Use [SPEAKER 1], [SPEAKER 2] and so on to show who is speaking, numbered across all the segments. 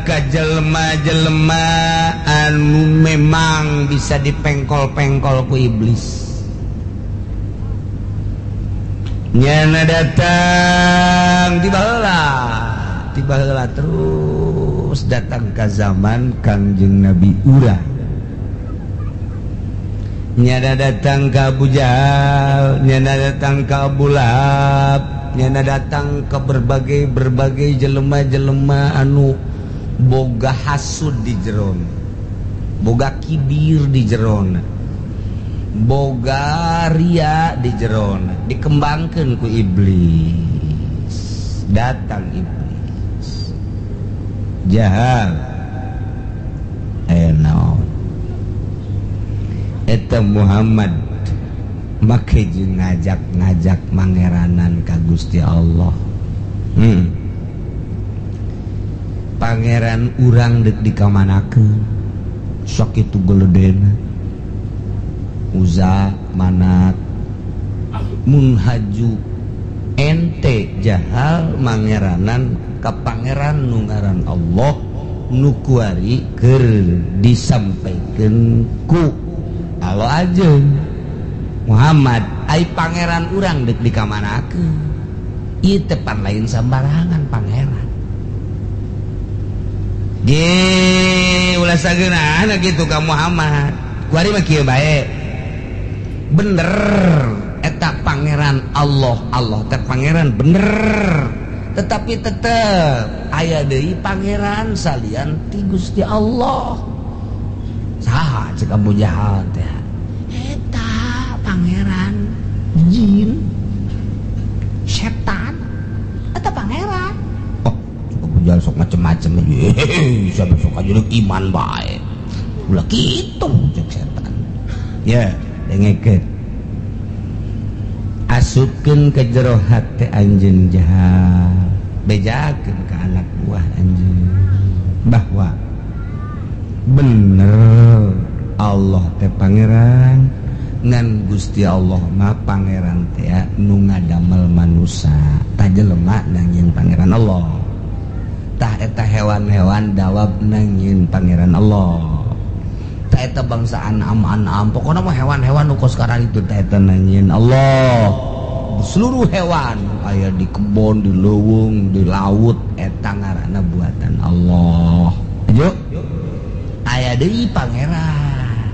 [SPEAKER 1] Datang ka jelema-jelema anu memang bisa dipengkol-pengkol ku iblis. Nyana datang tiba heula, tiba heula terus datang ke zaman Kangjeng Nabi urang. Nyana datang ke Abu Jahal, nyana datang ke Abu Lahab, nyana datang ke berbagai-berbagai jelema-jelema anu boga hasud di jeron, boga kibir di jeron, boga ria di jeron, dikembangkan ku iblis. Datang iblis, "Jahal, aya naon? Eta Muhammad make jeung ngajak-ngajak mangeranan ka Gusti Allah. Pangeran urang dek dikamanakeun? Sok itu geledena Uza, Manat, mun haju ente Jahal mangeranan ka pangeran nu ngaran Allah nu kuari keur disampaikeun ku Allah aja Muhammad. Ai pangeran urang dek dikamanakeun? Ieu teh pan lain sambarangan pangeran ge, ulah sageunana gitu ka Muhammad. Kuari mah kieu bae, bener eta pangeran Allah, Allah teh pangeran bener, tetapi tetep aya deui pangeran salian ti Gusti Allah." "Saha?" cek Abu Jahal teh. "Eta pangeran jin, setan eta pangeran." Oh, Abu Jahal sok macem-macem. "Siapa sok aja iman bae, ulah kitu," cek setan. "Ya, dengekeun, asupkeun ke jero hate anjeun Jahal, bejakeun ke anak buah anjeun bahwa bener Allah teh pangeran, ngan Gusti Allah mah pangeran teh nu ngadamel manusia. Tah, jelema nangieun pangeran Allah, tah eta hewan-hewan dawab nangieun pangeran Allah, tah eta bangsa anam anam, pokoknya mah hewan-hewan nu kos sekarang itu, tah eta nangieun Allah. Seluruh hewan aya di kebon, di leuweung, di laut, eta ngaranna buatan Allah. Ayo, aya deui pangeran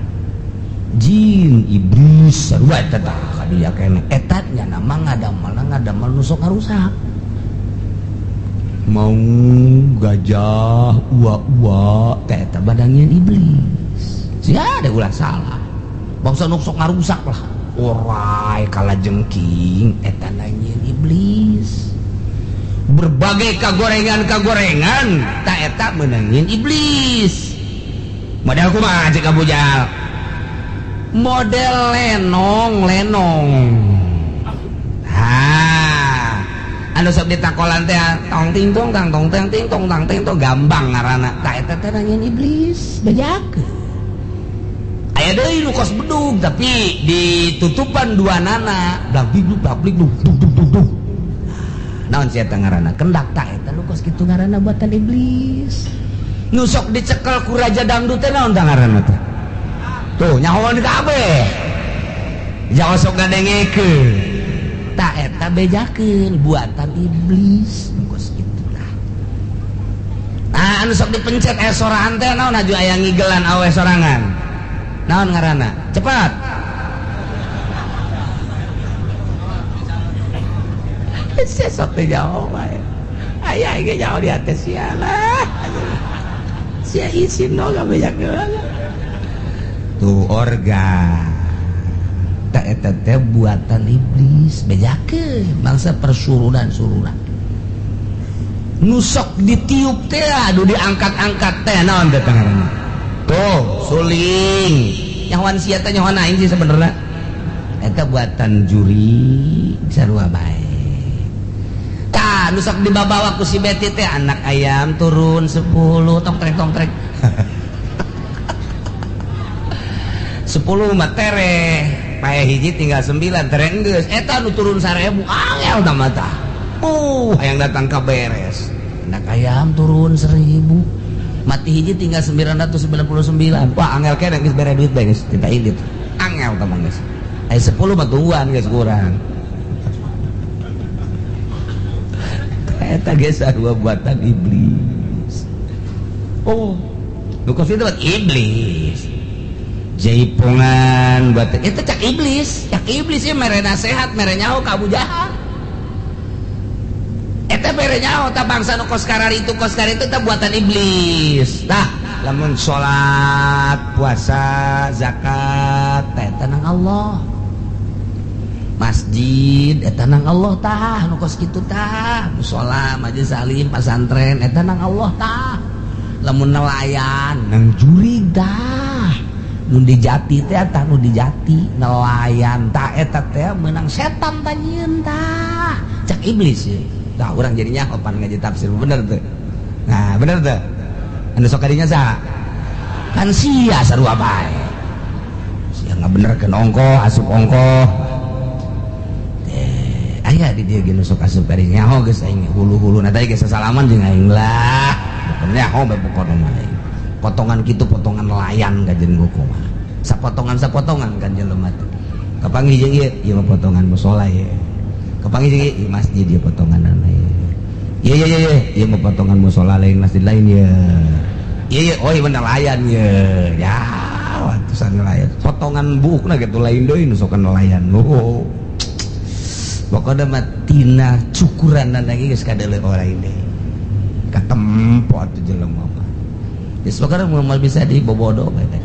[SPEAKER 1] jin, iblis, sarua eta. Tah, kadieu keneh eta nya nama ngadamel ngadamel nu sok ngarusak, mau gajah, ua-ua, teh eta badangieun iblis. Sia ada ulah salah, bangsa nu sok ngarusak lah, orai, kalajengking, eta nangieun iblis. Berbagai kagorengan-kagorengan, tah eta menangin iblis." "Model kumaha?" cek Abu Jahal. "Model lenong lenong, ha, anu sok ditakolan teh, tong ting tong tang tong tang ting tong tang ting tong, gambang ngaranna. Tah, eta teh nangieun iblis, bejakeun. Aya deui nu kos bedug tapi ditutupan dua nana, blag big blag big dug dug dug dug dug, naon sia eta ngaranna? Kendak. Tah, eta nu kos kitu ngaranna buatan iblis. Nu sok dicekel ku raja dangdut teh naon tah ngaranna teh? Tuh, nyahoan kabeh, jangan sok ngadengekeun. Tah, eta bejakeun buatan iblis nu kos kitu lah. Nah, anu sok dipencet sorangan teh naon? Aju aya ngigelan awe sorangan, naon ngaranna? Cepat. Sesok teh jauh bae. Aya ge jauh di atas sia lah. Sia isin no gak bejakeun. Tuh, organ. Tah, eta teh buatan iblis, bejakeun bangsa persurunan-surunan. Nu sok ditiup teh, aduh, diangkat-angkat teh naon teh ngaranna? Tuh, suling. Nyahoan sia teh, nyahoan aing sih sebenarnya. Eta buatan juri sarua bae. Tah, nu sok dibabawa ku si Beti teh, anak ayam turun 10, tong trek tong trek. 10 mah tereh, pae hiji tinggal 9, tereh geus. Eta nu turun 1000 angel tah mah tah. Hayang datang ka beres. Anak ayam turun 1000. Mati hiji tinggal 999. Wah, angel keneh geus bere duit bae geus tinta indit. Angel teman geus. Aya 10 mah tungguan geus kurang. Eta geus sarua buatan iblis. Oh, nu kos itu iblis. Jaipongan buat itu cak iblis ieu mere nasehat mere nyaho ka Abu Jahal. Eta mere nyaho ta bangsa nu kos kararitu teh buatan iblis. Tah, lamun salat, puasa, zakat teh eta nang Allah. Masjid eta nang Allah tah nu kos kitu tah, musala, majelis taklim, pasantren eta nang Allah tah. Lamun nelayan nang jurig tah. Nu di jati teh tah nu di jati nelayan tah eta teh meunang setan tah nyieun tah. Cak iblis ye. Tah urang jadi nyaho pan ngaji tafsir bener teu. Nah, bener teu? Anu sok kadinya saha? Kan sia sarua bae. Sia ngabenerkeun ongkoh, asup ongkoh. Aya di dieu ge nu sok asup kadinya nyaho geus aing hulu-hulu na teh geus sasalaman jeung aing lah. Nyaho bae pokona mah aing. Potongan kitu potongan nelayan kajen kumaha. Sapotongan-sapotongan kan jelema teh. Kapanggih jeung ieu, ieu mah potongan musala ye. Kapanggih jeung ieu masjid ieu potonganana ye. Ieu ieu ieu ieu mah potongan musala lain masjid lain ye. Ieu ieu oh ieu mah nelayan ye. Ya, atusan nelayan. Potongan buukna kitu lain deui nu sok nelayan. Oh. Pokokna mah tina cukuranna lagi geus kadeuleu lain deui. Katempo atuh jelema mah. Geus pokokna moal bisa dibobodo bae teh.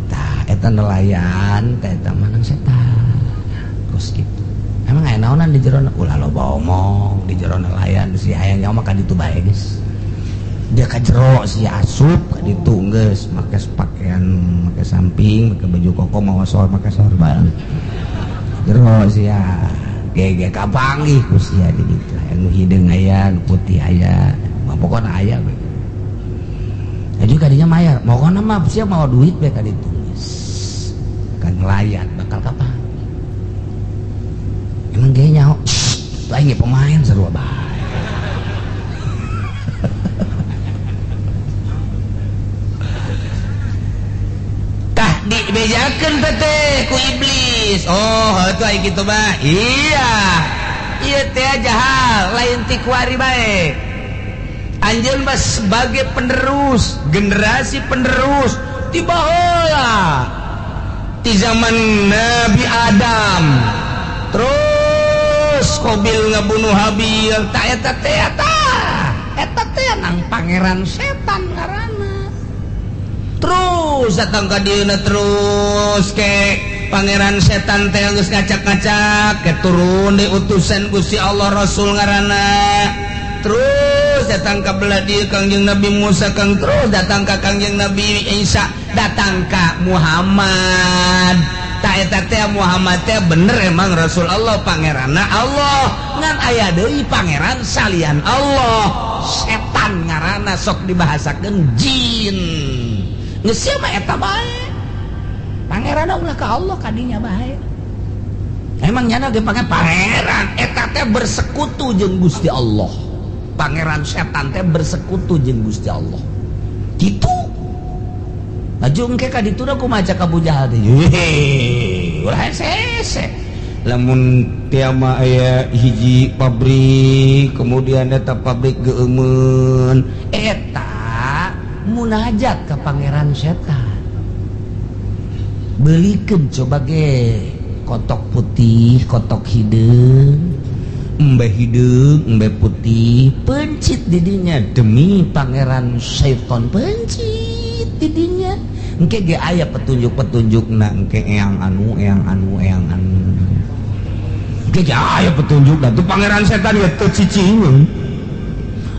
[SPEAKER 1] Tah eta nelayan teh eta mah nang setan. Kos kitu. Emang aya naonan di jero ulah loba omong di jero nelayan si hayang nyawa mah ka ditu bae geus. Dia ka jero si asup ka ditu geus make pakaian make samping make baju koko mawa sor make sorban. Jero sia gege kapanggih ku sia di ditu. Anu hideung aya, nu putih aya, mah pokona aya we. Aju kadinya mayar, pokona mah sia mawa duit we ka ditu geus. Kan nelayan bakal kapan? Emang ge nyaho, lain ge pemain sarua bae. Tah dibejakeun teh ku iblis. Oh, heuh aya kitu mah. Iya. Ieu teh jahal, lain ti kuari bae. Anjeun mah sebagai penerus, generasi penerus ti baheula. Ti zaman Nabi Adam. Terus Qabil ngabunuh Habil, tah eta teh tah. Eta teh nang pangeran setan ngaranna. Terus datang ka dieuna terus ke pangeran setan teh geus ngacak-ngacak ke turun di utusan Gusti Allah Rasul ngaranna. Terus datang ka belah dieu Kangjeng Nabi Musa, kang terus datang ka Kangjeng Nabi Isa, datang ka Muhammad. Ta eta teh Muhammad teh bener emang Rasul Allah pangeranna Allah, ngan aya deui pangeran salian Allah, setan ngaranna sok dibahasakeun jin. Geus sia mah eta bae. Pangeranna ulah ka Allah kadinya bae. Emang nyana ge pangeran eta teh bersekutu jeung Gusti Allah. Pangeran setan teh bersekutu jeung Gusti Allah. Kitu. Laju engke ka ditu da kumaha cak Abu Jahal teh. Heuh, ulah hese. Lamun tiama aya hiji pabrik, kemudian eta pabrik geueumeun, eta munajat ka pangeran setan. Belikeun coba ge kotok putih, kotok hideung, embe hideung, embe putih, pencit didinya demi pangeran setan, pencit didinya. Engke ge aya petunjuk-petunjukna engke eyang anu, eyang anu, eyang anu. Engke ge aya petunjukna tuh pangeran setan ge teu cicingeun.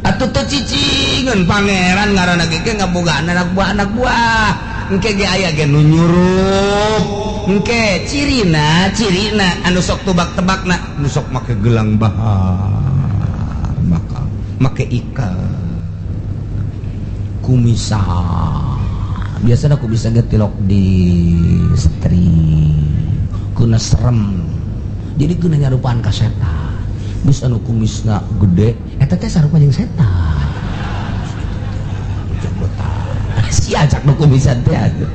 [SPEAKER 1] Atuh teu cicingeun pangeran ngaranna ge ngabogaan anak buah anak buah. Engke ge aya ge nu nyurup. Engke cirina, cirina anu sok tebak-tebakna, nu sok make gelang bahar, maka make ikat kumisa. Biasanya aku bisa getilok di string kuna serem, jadi kuna nyarupaan ka setan. Bisa anu kumisna gede eta teh sarupa jeung setan. Acak nu kumisan teh atuh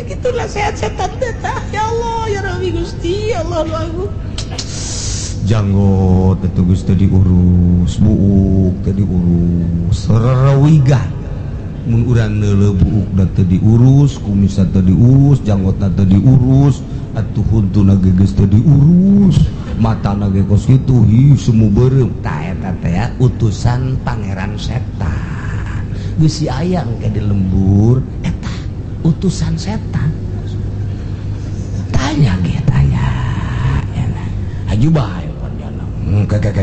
[SPEAKER 1] kitu nasihat setan teh. Ya Allah ya Rabbi Gusti Allah agung. Janggot itu geus teu diurus, buuk teu diurus, rerawigan. Mun urang neuleuh buukna teu diurus, kumisna teu diurus, janggotna teu diurus, atuh huntuna ge geus teu diurus, matana ge kos kitu, hi semu beureum. Tah eta teh utusan pangeran setan. Geus si ayang ke di lembur eta utusan setan. Tanya ge tanya. Aju bae panjana. Kela kela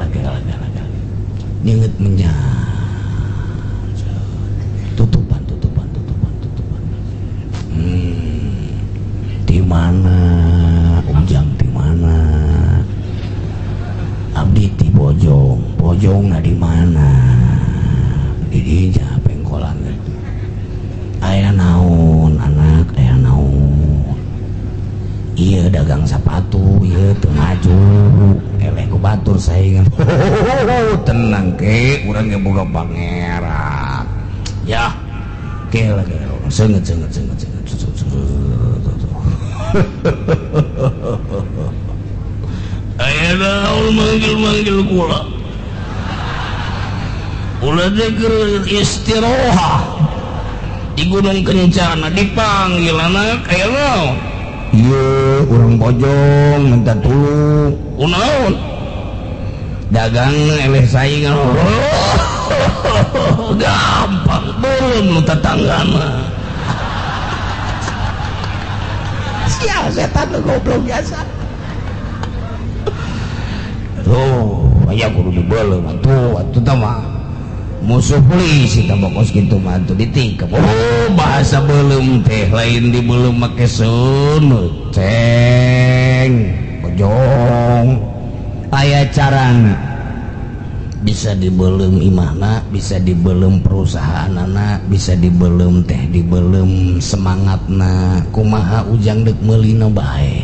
[SPEAKER 1] kela kela. Nyeungeut menyan. Tutupan tutupan tutupan tutupan. Di mana? Ujang di mana? Abdi di Bojong. Bojongna di mana? Di dinya pengkolan itu. Aya naon anak, aya naon? Iya dagang sepatu, iya teu maju. Eleh ku batur saingan. Tenang ke, urang ge boga pangeran. Ya. Ke lagi. Seungeut seungeut seungeut seungeut. Aya naon manggil-manggil kula. Ulah teh keur istirohah di Gunung Kencana dipanggil anak aya naon? Iya, urang Bojong minta tulung. Kunaon? Dagang eleh saingan. Gampang belum lu tetanggana. Sial setan lu goblok biasa. Tuh, aya kudu dibeuleum atuh, atuh tah mah. Musuh polisi tambah kos kitu mah atuh ditingkep. Oh, bahasa beuleum teh lain dibeuleum make seuneu. Ceng, Bojong. Aya carana. Bisa dibeuleum imahna, bisa dibeuleum perusahaanana, bisa dibeuleum teh dibeuleum semangatna. Kumaha ujang deuk meulina bae.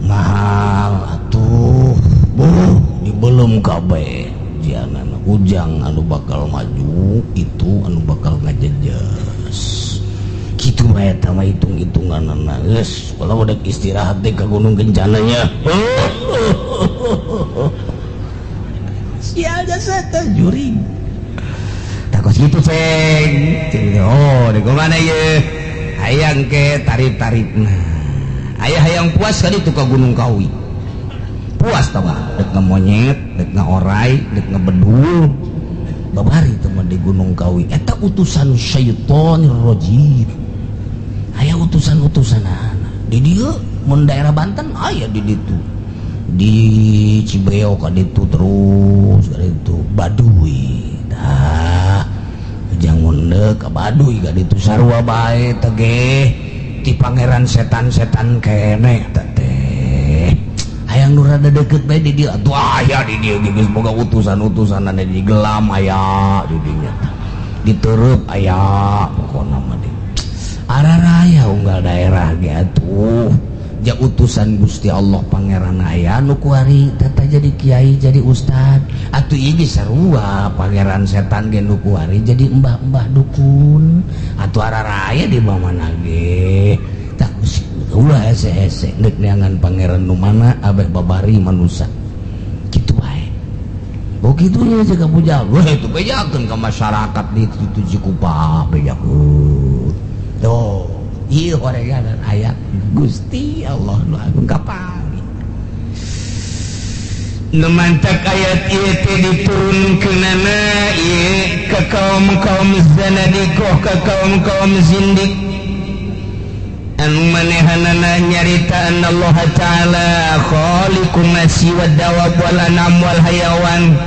[SPEAKER 1] Mahal atuh. Buh, dibeuleum kabeh. Jianana ujang anu bakal maju itu anu bakal ngajejes. Kitu bae eta mah hitung-hitunganana. Geus, kalau udah istirahat deh ke Gunung Kencananya. Sial jasa teh juring. Takos kitu ceng. Oh, di mana ye? Hayang ke tarif-tarifna. Aya hayang puas kali itu ke Gunung Kawi. Puas tau gak? Dek ngemonyet, dek ngeorai, dek ngebedul. Babari itu mah di Gunung Kawi. Eta utusan syaitonir rajim. Aya utusan-utusan anak. Di dieu mun daerah Banten aya di ditu. Di Cibeo ka ditu terus ka ditu Baduy. Tah ujang mun deuk ka Baduy ka ditu sarua bae teh ge ti pangeran setan-setan keneh teh teh. Hayang nu rada deukeut bae di dieu atuh aya di dieu geus boga utusan-utusan anu di gelam aya di dinya tah. Ditereup aya pokona mah di araraya unggal daerah ge atuh. Ja utusan Gusti Allah pangeran aya nu kuari tata jadi kiai jadi ustad atuh ieu ge sarua pangeran setan ge nu kuari jadi embah-embah dukun atuh araraya di mana ge tah ulah hese-hese deuk neangan pangeran nu mana abeh babari manusa kitu bae. Oh kitu nya jaga pujal weh itu bejakeun ka masyarakat di itu Cikupa bejakeun. Tuh ieu horegan ayat Gusti Allah nu agung kapali. Nu mantak ayat ieu teh diturunkeunana ieu ka kaum-kaum zanadiqah, ka kaum-kaum zindik. Anu manehanana nyarita Allah Ta'ala khaliqun nasi wad dawab wal anam wal hayawan.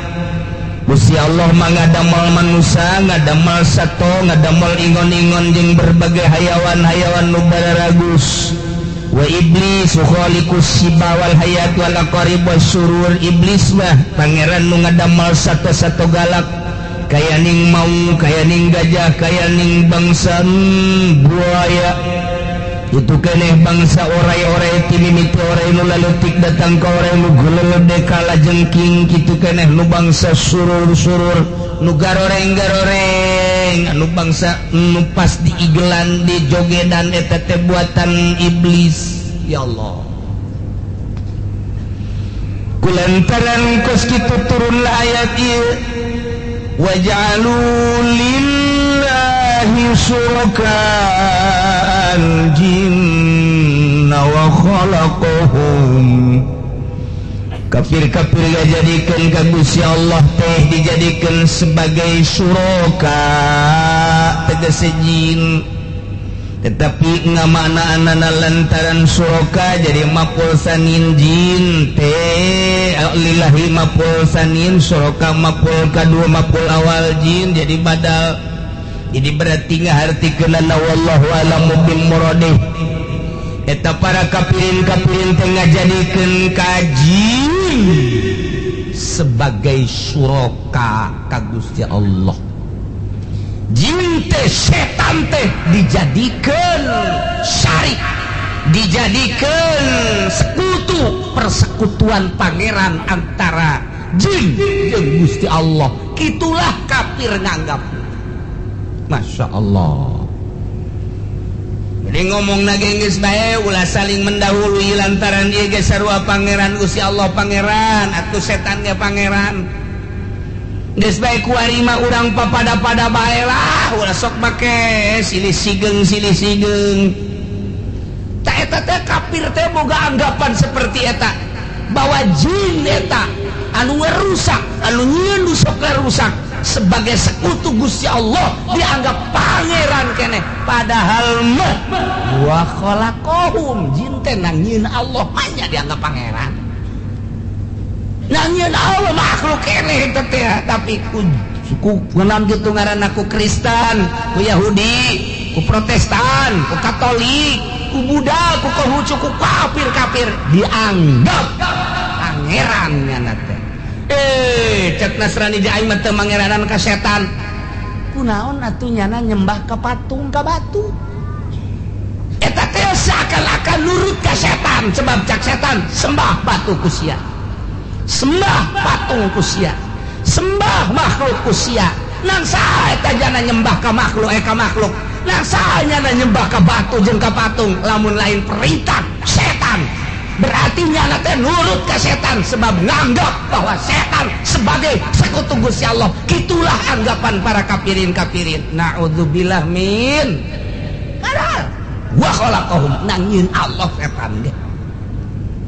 [SPEAKER 1] Gusti Allah mah ngadamel manusia, ngadamel sato, ngadamel ingon-ingon jeung berbagai hayawan-hayawan nu bararagus. Wa iblis khaliqus siba wal hayat wal aqarib wasyurur. Iblis mah pangeran nu ngadamel sato-sato galak, kaya ning mau, kaya ning gajah, kaya ning bangsa buaya. Itu keneh bangsa orai-orai ti mimiti orai nu laletik datang ka orai nu gelede kalajengking. Kitu keneh nu bangsa surur-surur, nu garoreng-garoreng, anu bangsa nu pas diigelan, di jogedan, eta teh buatan iblis. Ya Allah, kulantaran kos kitu turunlah ayat ieu, waja'alu lillahi syuraka al-jinna wa khalaqahum. Kafir-kafir ngajadikeun ka Gusti Allah teh dijadikan sebagai syuraka, tegese jin. Tetapi ngamaknaanana lantaran syuraka jadi maf'ul tsanin, jin teh lillahi maf'ul tsanin, syuraka maf'ul kadua, maf'ul awal jin jadi badal. Jadi berarti ngahartikeunana wallahu a'lamu bil muradih. Eta para kafirin-kafirin teh ngajadikeun ka jin sebagai syuraka ka Gusti Allah. Jin teh, setan teh dijadikan syarik, dijadikan sekutu, persekutuan pangeran antara jin jeung Gusti Allah. Itulah kafir nganggap. Masya Allah. Jadi ngomong nage geus bae, ulah saling mendahului lantaran ieu ge sarua pangeran. Gusti Allah pangeran atuh, setan ge pangeran. Geus bae, kuari mah urang papada-pada bae lah, ulah sok make silih sigeng silih sigeng. Tak, eta teh kafir teh boga anggapan seperti eta, bahwa jin eta anu ngerusak, anu nyieun nu sok rusak, sebagai sekutu Gusti Allah, dianggap pangeran keneh. Padahal mah wa khalaqahum, jin teh nyieun Allah, manya dianggap pangeran. Nyieun Allah, makhluk keneh eta teh. Tapi ku ku kunaon kitu ngaranna, ku Kristen, ku Yahudi, ku Protestan, ku Katolik, ku Buddha, ku Konghucu, ku kafir-kafir dianggap pangeran nyana teh. Eh, cek Nasrani, aing mah teu mangeranan ka setan. Kunaon atuh nyana nyembah ka patung, ka batu? Eta teh seakan-akan nurut ka setan, sebab cak setan, sembah batu ku sia, sembah patung ku sia, sembah makhluk ku sia. Nang saha eta jana nyembah ka makhluk, eh, ka makhluk? Nang saha nyana nyembah ka batu jeung ka patung lamun lain perintah setan? Berarti nyana teh nurut ke setan, sebab nganggap bahwa setan sebagai sekutu Gusti Allah. Itulah anggapan para kafirin kafirin. Naudzubillah min. Padahal wa khalaqahum, nangieun Allah setan ge.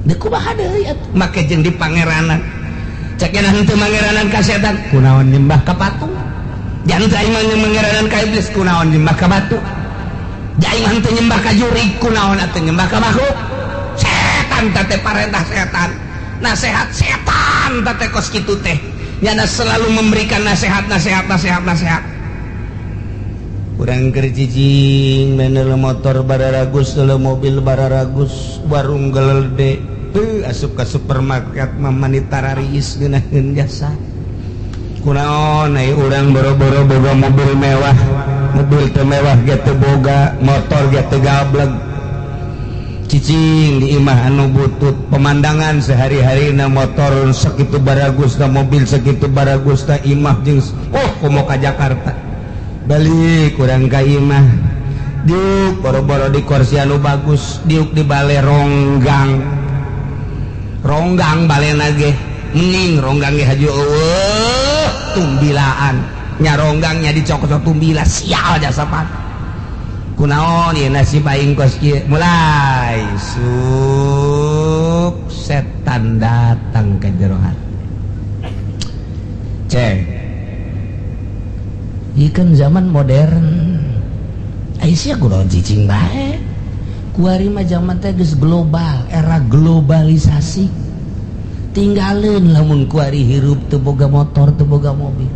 [SPEAKER 1] Deuk kumaha deui atuh? Make jeung di pangeranan. Cek cenah henteu mangeranan ka setan, kunaon nyembah ka patung? Jangan aing mah mangeranan ka iblis, kunaon nyembah ka batu? Aing mah henteu nyembah ka jurig, kunaon atuh nyembah ka makhluk? Setan teh parentah setan, nasehat setan teh kos kitu teh. Nyana selalu memberikan nasihat, nasihat, nasihat, nasihat. Kurang keur cicing menel motor bararagus, mobil bararagus, warung gelede tuh, asup ka supermarket mah mani tarariis ngeunaheun jasa. Kunaon ai urang boro-boro boga mobil mewah, mobil teu mewah ge teu boga, motor ge teu gableg, cicing di imah anu butut. Pemandangan sehari-hari na motor segitu baragus na, mobil segitu baragus na, imah jeung oh komo ka Jakarta. Balik kurang ka imah, diuk boro-boro di kursi anu bagus, diuk di bale ronggang ronggang, bale nage mending ronggang ge haju eueuh tumbilaan nya, ronggangnya dicokot tumbila. Sial jasa pan. Kunaon ieu nasib aing kos kieu? Mulai suk setan datang ke jero hati. Cek, ieu kan zaman modern. Aisyah kunaon cicing bae? Kuari mah zaman teh geus global, era globalisasi. Tinggalin lamun kuari hirup teu boga motor, teu boga mobil.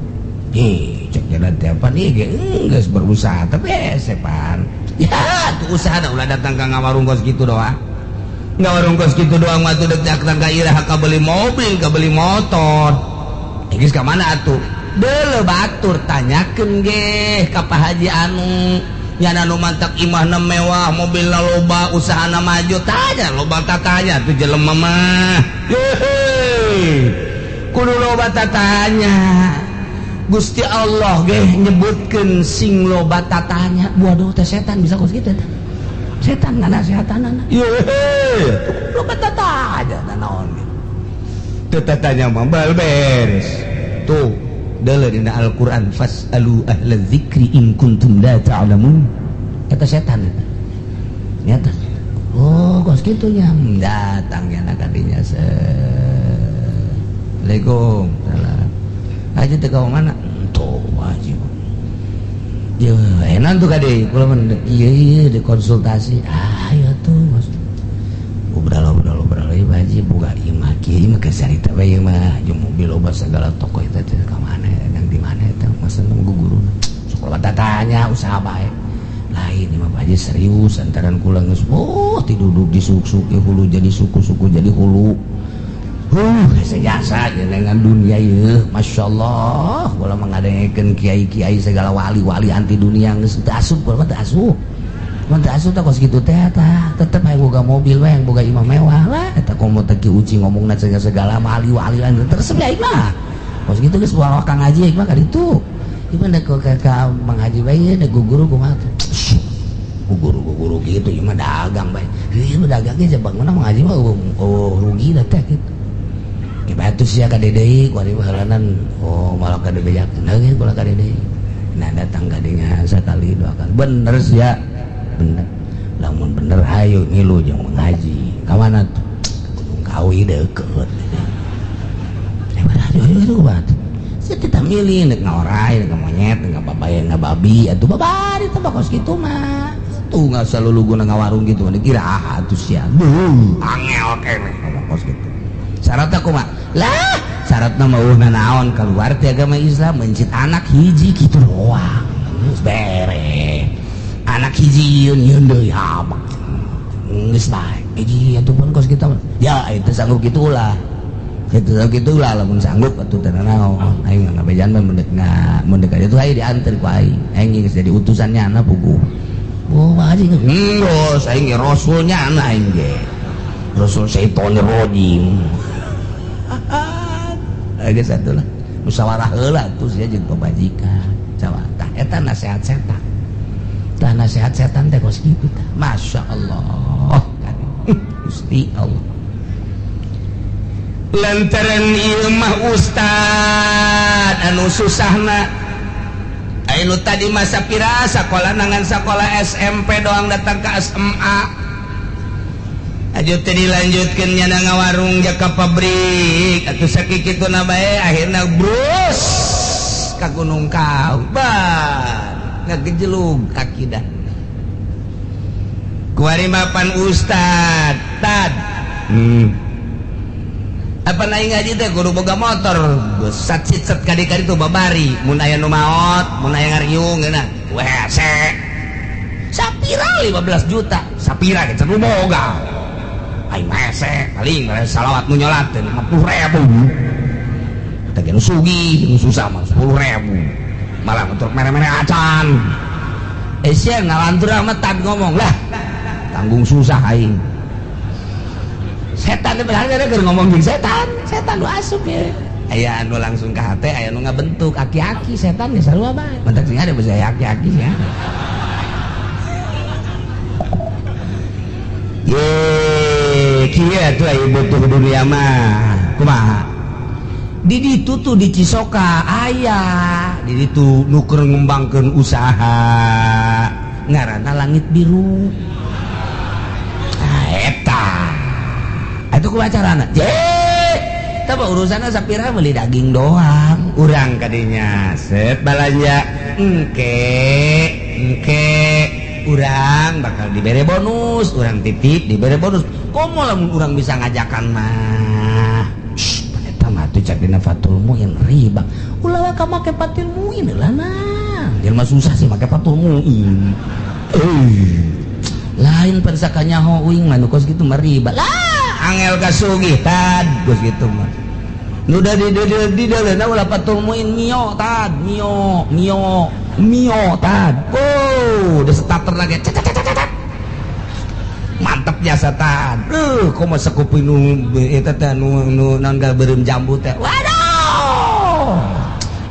[SPEAKER 1] Hei, cek jalan teh apa nih ge geus berusaha tapi sepan. Ya, tuh usaha dah ulah datang ka ngawarung kos kitu doang. Ngawarung kos kitu doang mah tuh dek datang ka iraha ka beli mobil, ka beli motor. Eh, geus ka mana atuh? Deuleu batur, tanyakeun ge ka Pak Haji anu Nyana nu mantak imahna mewah, mobilna loba, usahana maju, tanya loba tatanya tuh jelema mah. Hehe. Kudu loba tatanya. Gusti Allah ge nyebutkeun sing loba tatanya. Waduh teh setan bisa kos kitu teh. Setan nganasehatanana. Yehe, loba tatanya naon gitu. Teu tatanya mah bal beres. Tuh deuleu dina Al-Qur'an fas'alu ahla dzikri in kuntum la ta'lamun. Eta setan eta. Nyata. Oh, kos kitu nya datang nya ka dinya. Assalamualaikum. Salam. Haji teh ka mana? Tuh haji. Ya, enak tuh kade. Kula mah ieu ieu dikonsultasi. Ah, ya tuh. Obrol-obrol ieu Pak Haji boga ieu mah kieu mah keur carita bae ieu mah jeung mobil loba segala toko eta teh ka mana yang di mana eta masa nunggu guruna. Sok loba tatanya usaha bae. Lain ieu mah Pak Haji serius antaran kula geus oh tiduduk di suk-suk hulu jadi suku-suku jadi hulu. Jasa dengan dunia ieu Masya Allah kula mah ngadengekeun kiai-kiai segala wali-wali anti dunia geus teu asup kula mah teu asup. Mun teu asup teh kos kitu teh tah tetep hayang boga mobil we hayang boga imah mewah lah eta komo teh Ki Uci ngomongna segala wali-wali terus aing mah. Kos kitu geus bawa Kang Haji aing mah ka ditu. Ieu mah ka Mang Haji bae da guru kumaha tuh. Guru-guru gitu ieu mah dagang bae. Ieu mah dagang ge bangunna Mang Haji mah oh rugi lah teh gitu. Batu sia ka deui kuari halanan oh malah ka dibejakeun heuh kula ka deui. Nah datang ka dinya sakali dua kali bener sia bener lamun bener hayu ngilu jeung mengaji ka mana tuh Gunung Kawi deukeut. Eh hayu itu batu sia teh milih nek ngaorai nek monyet nek babaya ngababi atuh babari teh kos kitu mah tuh nggak selalu guna ngawarung gitu dikira ah atuh sia angel keneh ngomong kos kitu. Syaratnya kumaha? Lah, syaratna mah eueuh naon keluar ti agama Islam mencit anak hiji kitu doang. Geus beres. Anak hiji yeun yeun deui habak. Geus bae. Hiji atuh pun kos kita mah. Ya itu sanggup kitu ulah. Itu sanggup kitu ulah lamun sanggup atuh teu naon. Aing mah ngabejan mah mendek mendek aja tuh aing dianter ku aing. Aing geus jadi utusan nyana puguh. Oh, Pak Haji geus aing ge rasul nyana aing ge. Rasul syaitonir rajim. Geus atuh lah. Musyawarah heula tuh sia jeung pamajikan. Tah eta nasihat setan. Tah nasihat setan teh kos kitu tah. Masya Allah. Gusti Allah. Lantaran ieu mah ustad anu susahna. Anu tadi masa pira sakola nangan sakola SMP doang datang ke SMA. Aju teh dilanjutkeun nya ngawarung jaka pabrik atuh sakituna bae akhirna brus ka Gunung Kawi ban ngagejelug akidah kuari mapan ustad tad apa naik ngaji teh kudu boga motor sat sit set kadi-kadi tuh babari mun aya nu maot mun aya ngariung geuna wese sapira 15 juta sapira ge can boga aing mese paling salawat nu nyolat teh 50.000 teh nu sugih nu susah mah 10.000 malah untuk mere-mere acan sia ngalantur amat tad ngomong lah tanggung susah aing setan teh berharga keur ngomong jeung setan setan nu asup ya aya anu langsung ka hate aya nu ngabentuk aki-aki setan ge sarua bae mentak sing ada bisa aki-aki sia. Ye kieu atuh aya butuh dunia mah kumaha di ditu tuh di Cisoka aya di ditu nu keur ngembangkeun usaha ngaranna Langit Biru. Nah eta atuh kumaha carana je tah urusanna sapira beli daging doang urang kadinya set balanja engke engke urang bakal dibere bonus urang titip dibere bonus komo lamun urang bisa ngajakan mah eta mah tuh cak dina Fatul Muin riba ulah ka make Fatul Muin lah nah jelema susah sih make Fatul Muin lain pensakanya ho uing mah nu kos kitu mah riba lah angel ka sugih tad kos kitu mah nu da di di ulah Fatul Muin mio tad mio mio Mio tad. Oh, udah starter lagi. Cet, cet, cet, cet. Mantep jasa tad. Komo Scoopy nu eta teh nu nu naon beureum jambu teh. Waduh.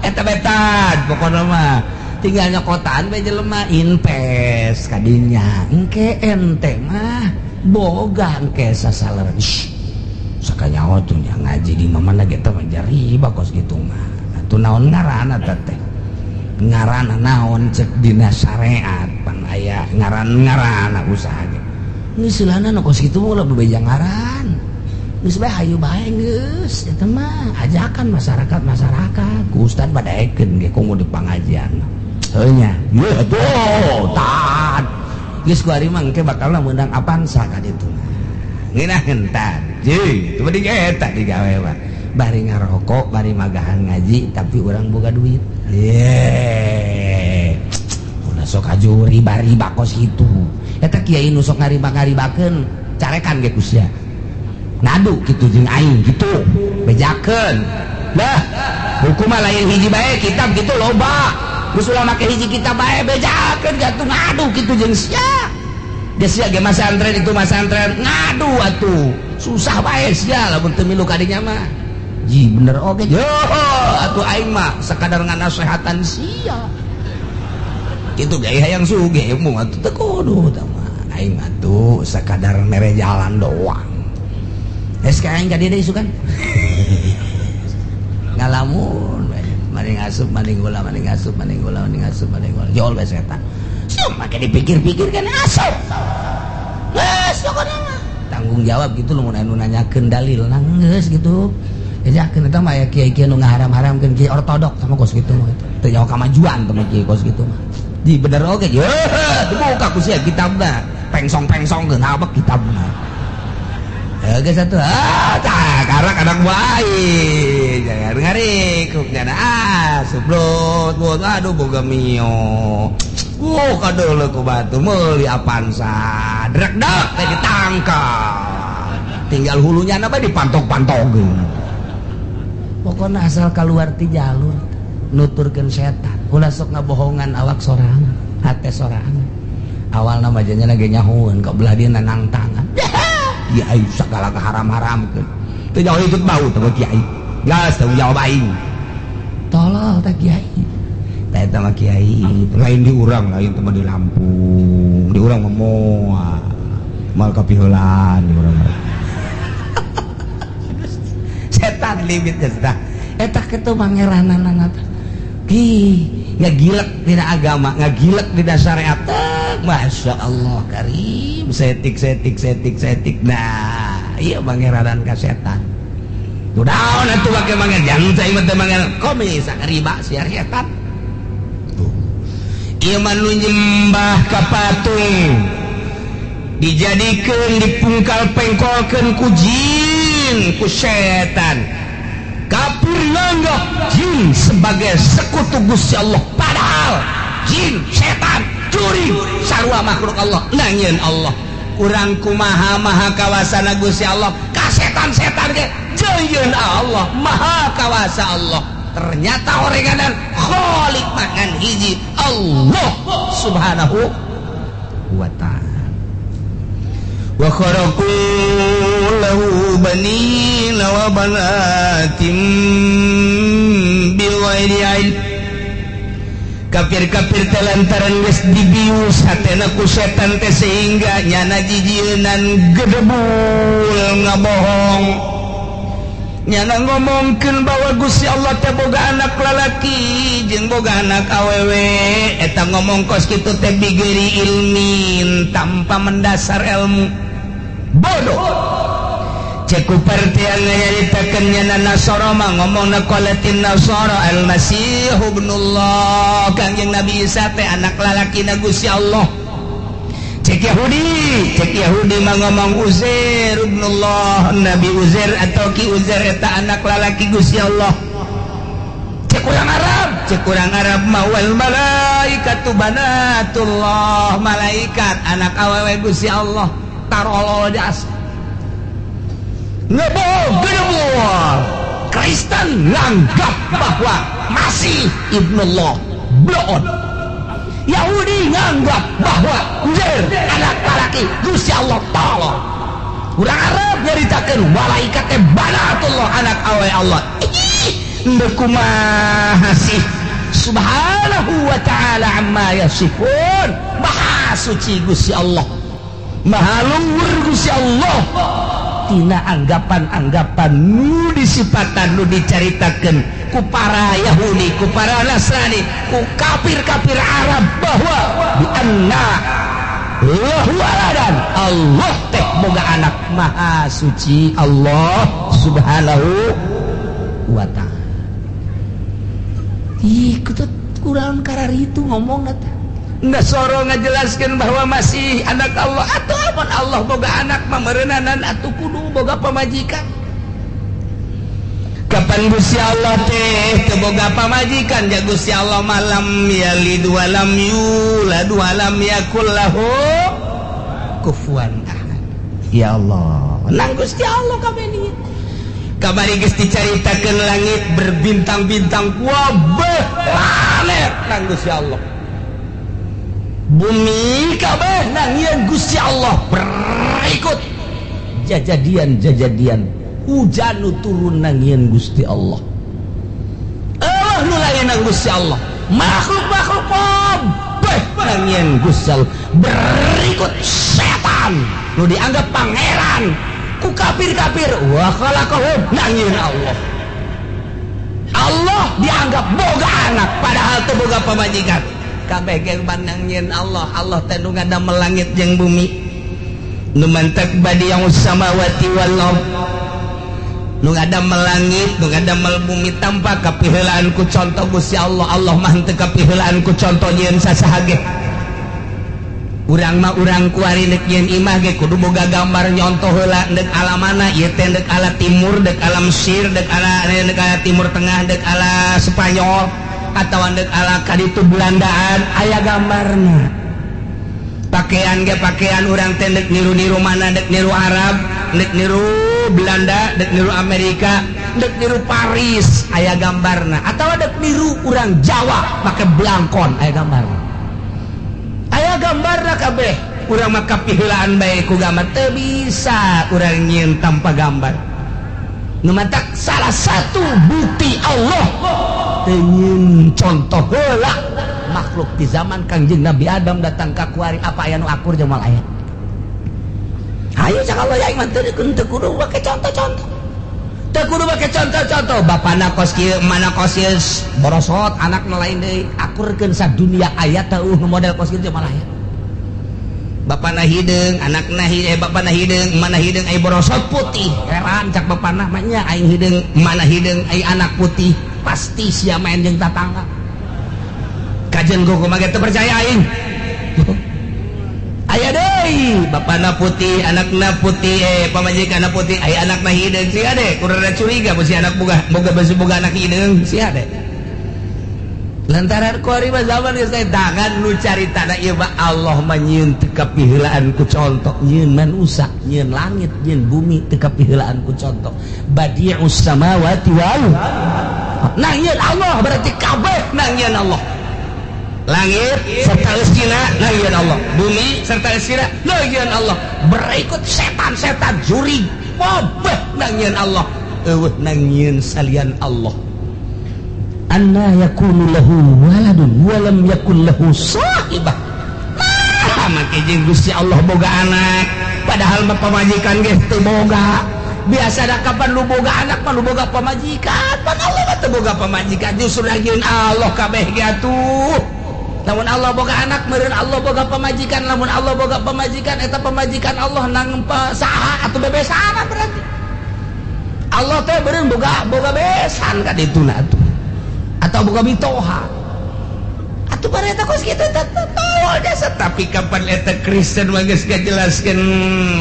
[SPEAKER 1] Eta betan pokokna mah. Tinggal nyokotan bae jelema invest kadinya. Engke ente mah boga engke sasaler. Sakanyaho tuh nya ngaji di mana ge teh mah riba kos kitu mah. Atuh naon ngaranna teh? Ngaranna naon cek dina syariat pan aya ngaran-ngaranna usaha ge. Geus silana nu kos kitu mah ulah bebeja ngaran. Geus bae hayu bae geus eta mah ajakan masyarakat-masyarakat ku ustad badaekeun ge komo di pangajian. Heuh nya. Ye atuh tad. Geus ku ari mah engke bakalna meunang Avanza ka ditu mah. Ngeunaheun tad. Jeung itu mah eta digawe mah. Bari ngarokok, bari magahan ngaji tapi urang boga duit. Ye. Ulah sok aju riba-riba kos kitu. Eta kiai nu sok ngariba-ngaribakeun carekan ge ku sia. Ngadu kitu jeung aing kitu. Bejakeun. Lah, hukum mah lain hiji bae kitab kitu loba. Geus ulah make hiji kitab bae bejakeun atuh ngadu kitu jeung sia. Geus sia ge masantren itu masantren ngadu atuh. Susah bae sia lamun teu milu ka dinya mah. Ji bener oge. Yo atuh aing mah sakadar nganasehatan sia. Kitu ge hayang sugih mung atuh teu kudu tah mah. Aing mah tuh sakadar mere jalan doang. Geus ka aing ka dieu deui isukan. Ngalamun bae. Maning asup maning gula maning asup maning gula maning asup maning gula. Jol bae setan. Sieu make dipikir-pikir kan asup. Geus pokona mah. Tanggung jawab gitu lamun anu nanyakeun dalil geus gitu. Bejakeun eta mah aya kiai-kiai nu ngaharam-haramkeun kiai ortodok sama kos kitu mah eta. Teu nyaho kamajuan teh mah kiai kos kitu mah. Di bener oge ye dibuka ku sia kitabna. Pengsong-pengsongkeun habek kitabna. Ya geus atuh. Ah, tah karak anak bae. Jangan ngarikuk nyana ah sublot buat aduh boga Mio. Kadeuleu ku batu meuli Avanza. Drek dak teh ditangkap. Tinggal hulunya na bae dipantok-pantogkeun. Pokoknya asal keluar ti jalur nuturkeun setan ulah sok ngabohongan awak sorangan hate sorangan awalna mah janya ge nyahoeun ka belah dieu nangtangan kiai sagala kaharam-haramkeun teu jauh ikut bau teh kiai geus tanggung jawab aing tolol teh kiai teh eta mah kiai lain di urang lain teh mah di Lampung di urang mah moal moal kapiheulaan di urang mah setan limit geus tah eta kitu pangeranana teh ki ngagilek dina agama ngagilek dina syariat. Masya Allah karim setik setik setik setik nah iya pangeranan ka setan tuh daun atuh make mangan jangan saya mah teh mangan komis riba siar setan tuh ieu mah nu nyembah ka patung dijadikeun dipungkal pengkolkeun ku jin ku setan. Kafir nganggap jin sebagai sekutu Gusti Allah padahal jin setan jurig sarua makhluk Allah nangieun Allah kurang kumaha maha kawasana Gusti Allah ka setan-setan ge jeuyeun Allah maha kawasa Allah ternyata orenganan khalik makan hiji Allah subhanahu wa ta'ala. Wa kharaqu lahu banina wa banatin bighairi ilm. Kafir-kafir teh lantaran geus dibius hatena ku setan teh sehingga nyana jijieunan gedebul ngabohong. Nyana ngomongkeun bahwa Gusti Allah teh boga anak lalaki jeung boga anak awewe. Eta ngomong kos kitu teh bighairi ilmin tanpa mendasar ilmu. Bodoh. Cek ku partian nyaritakeun nyana Nasara mah ngomongna qalatin Nasara al-Masih ibnullah Kangjeng Nabi Isa teh anak lalakina Gusti Allah. Cek Yahudi mah ngomong Uzair ibnullah Nabi Uzair atau Ki Uzair eta anak lalaki Gusti Allah. Cek urang Arab mah wal malaikatu banatullah malaikat anak awewe Gusti Allah tarolol jas. Ngebohong gedebul. Kristen nganggap bahwa Masih ibnullah bloon. Yahudi nganggap bahwa Uzair anak lalaki Gusti Allah. Tolong, urang Arab nyaritakeun malaikat teh banatullah, anak awewe Allah. Ih, ndek kumaha sih? Subhanahu wa ta'ala amma yasifun. Maha suci Gusti Allah, maha luhur Gusti Allah tina anggapan-anggapan nu disipatan, nu dicaritakeun ku para Yahudi, ku para Nasrani, ku kafir-kafir Arab bahwa bi anna lahu waladan, Allah teh boga anak. Maha suci Allah Subhanahu wa Ta'ala. Ih, kutut kurang karar itu ngomong teh. Nasoro ngajelaskan bahwa masih anak Allah atau apa. Allah boga anak memerenanan atau kudu boga pamajikan. Kapan Gusti Allah teh teu boga pamajikan? Ya Gusti Allah mah lam yalid walam yulad walam yakul lahu kufuwan ahad. Ya Allah, nang Gusti Allah kabeh ni kamari geus dicaritakeun langit berbintang-bintang, kabeh planet nang Gusti Allah, bumi kabeh nang Gusti Allah. Berikut jajadian-jajadian hujan nu turun nang Gusti Allah. Allah nu lain nang Gusti Allah, makhluk-makhluk kabeh nang Gusti Allah. Berikut setan nu dianggap pangeran ku kafir-kafir, wa khalaqahum, nang Allah. Allah dianggap boga anak padahal teu boga pamajikan. Kabeh ge nangieun Allah. Allah teh nu ngadamel langit jeung bumi, nu mantak badi'us samawati wal ard, nu ngadamel langit, nu ngadamel bumi tanpa kapiheulaan ku contoh. Gusti Allah, Allah mah henteu kapiheulaan ku contoh nyieun sasaha ge. Urang mah, urang kuari deuk nyieun imah ge kudu boga gambar, nyontoh heula deuk ala mana ieu teh, deuk ala timur, deuk ala Mesir, deuk ala Timur Tengah, deuk ala Spanyol atau deuk ala kaditu Belandaan, aya gambarna. Pakaian ge, pakaian urang teh deuk niru-niru mana, deuk niru Arab, deuk niru Belanda, deuk niru Amerika, deuk niru Paris, aya gambarna. Atau deuk niru urang Jawa make blangkon, aya gambarna. Aya gambarna kabeh. Urang mah kapiheulaan bae ku gambar. Teu bisa urang nyieun tanpa gambar. Nu matak salah satu bukti Allah teu nyieun contoh heula makhluk di zaman Kangjeng Nabi Adam datang ka kuari, apa aya nu akur jeung moal aya? Ayo cak Allah, ya mah teu teu kudu make contoh-contoh, teu kudu make contoh-contoh. Bapana kos kieu, mana kos ieu, borosot anak nu lain deui, akurkeun sadunia aya teu nu model kos kieu? Moal aya. Bapana hideung, anakna hi eh bapana hideung, mana hideung, ai borosot putih. Heran cak bapana mah nya, aing hideung, mana hideung, ai anak putih, pasti sia main jeung tatangga. Kajen kumaha ge teu percaya aing. Aya deui, bapana putih, anakna putih, eh pamajikanna putih, ai anakna hideung. Sia deh kudu curiga besi anak boga boga besi boga anak hideung sia deh. Lantaran kuari mah zaman geus tangan nu caritana ieu mah Allah mah nyieun teu kapiheulaan ku contoh, nyieun manusa, nyieun langit, nyieun bumi teu kapiheulaan ku contoh. Badi'us samawati wal nangieun Allah, berarti kabeh nangieun Allah. Langit serta eusina nangieun Allah, bumi serta eusina nangieun Allah. Berikut setan-setan, jurig, kabeh nangieun Allah. Eueuh nangieun salian Allah. Anna yakunu lahu waladun walam yakun lahu sahibah. Nah, make jeung Gusti Allah boga anak padahal mah pamajikan ge teu boga. Biasa da kapan lu boga anak mah lu boga pamajikan. Pan Allah mah teu boga pamajikan, justru lagieun Allah kabeh ge atuh. Lamun Allah boga anak meureun Allah boga pamajikan. Lamun Allah boga pamajikan, eta pamajikan Allah nang saha atuh? Bebesana berarti Allah teh beureun boga boga besan ka dituna atuh atau boga mitoha atuh. Bareta kos kitu teh jasa. Tapi kapan eta Kristen mah geus ngajelaskeun,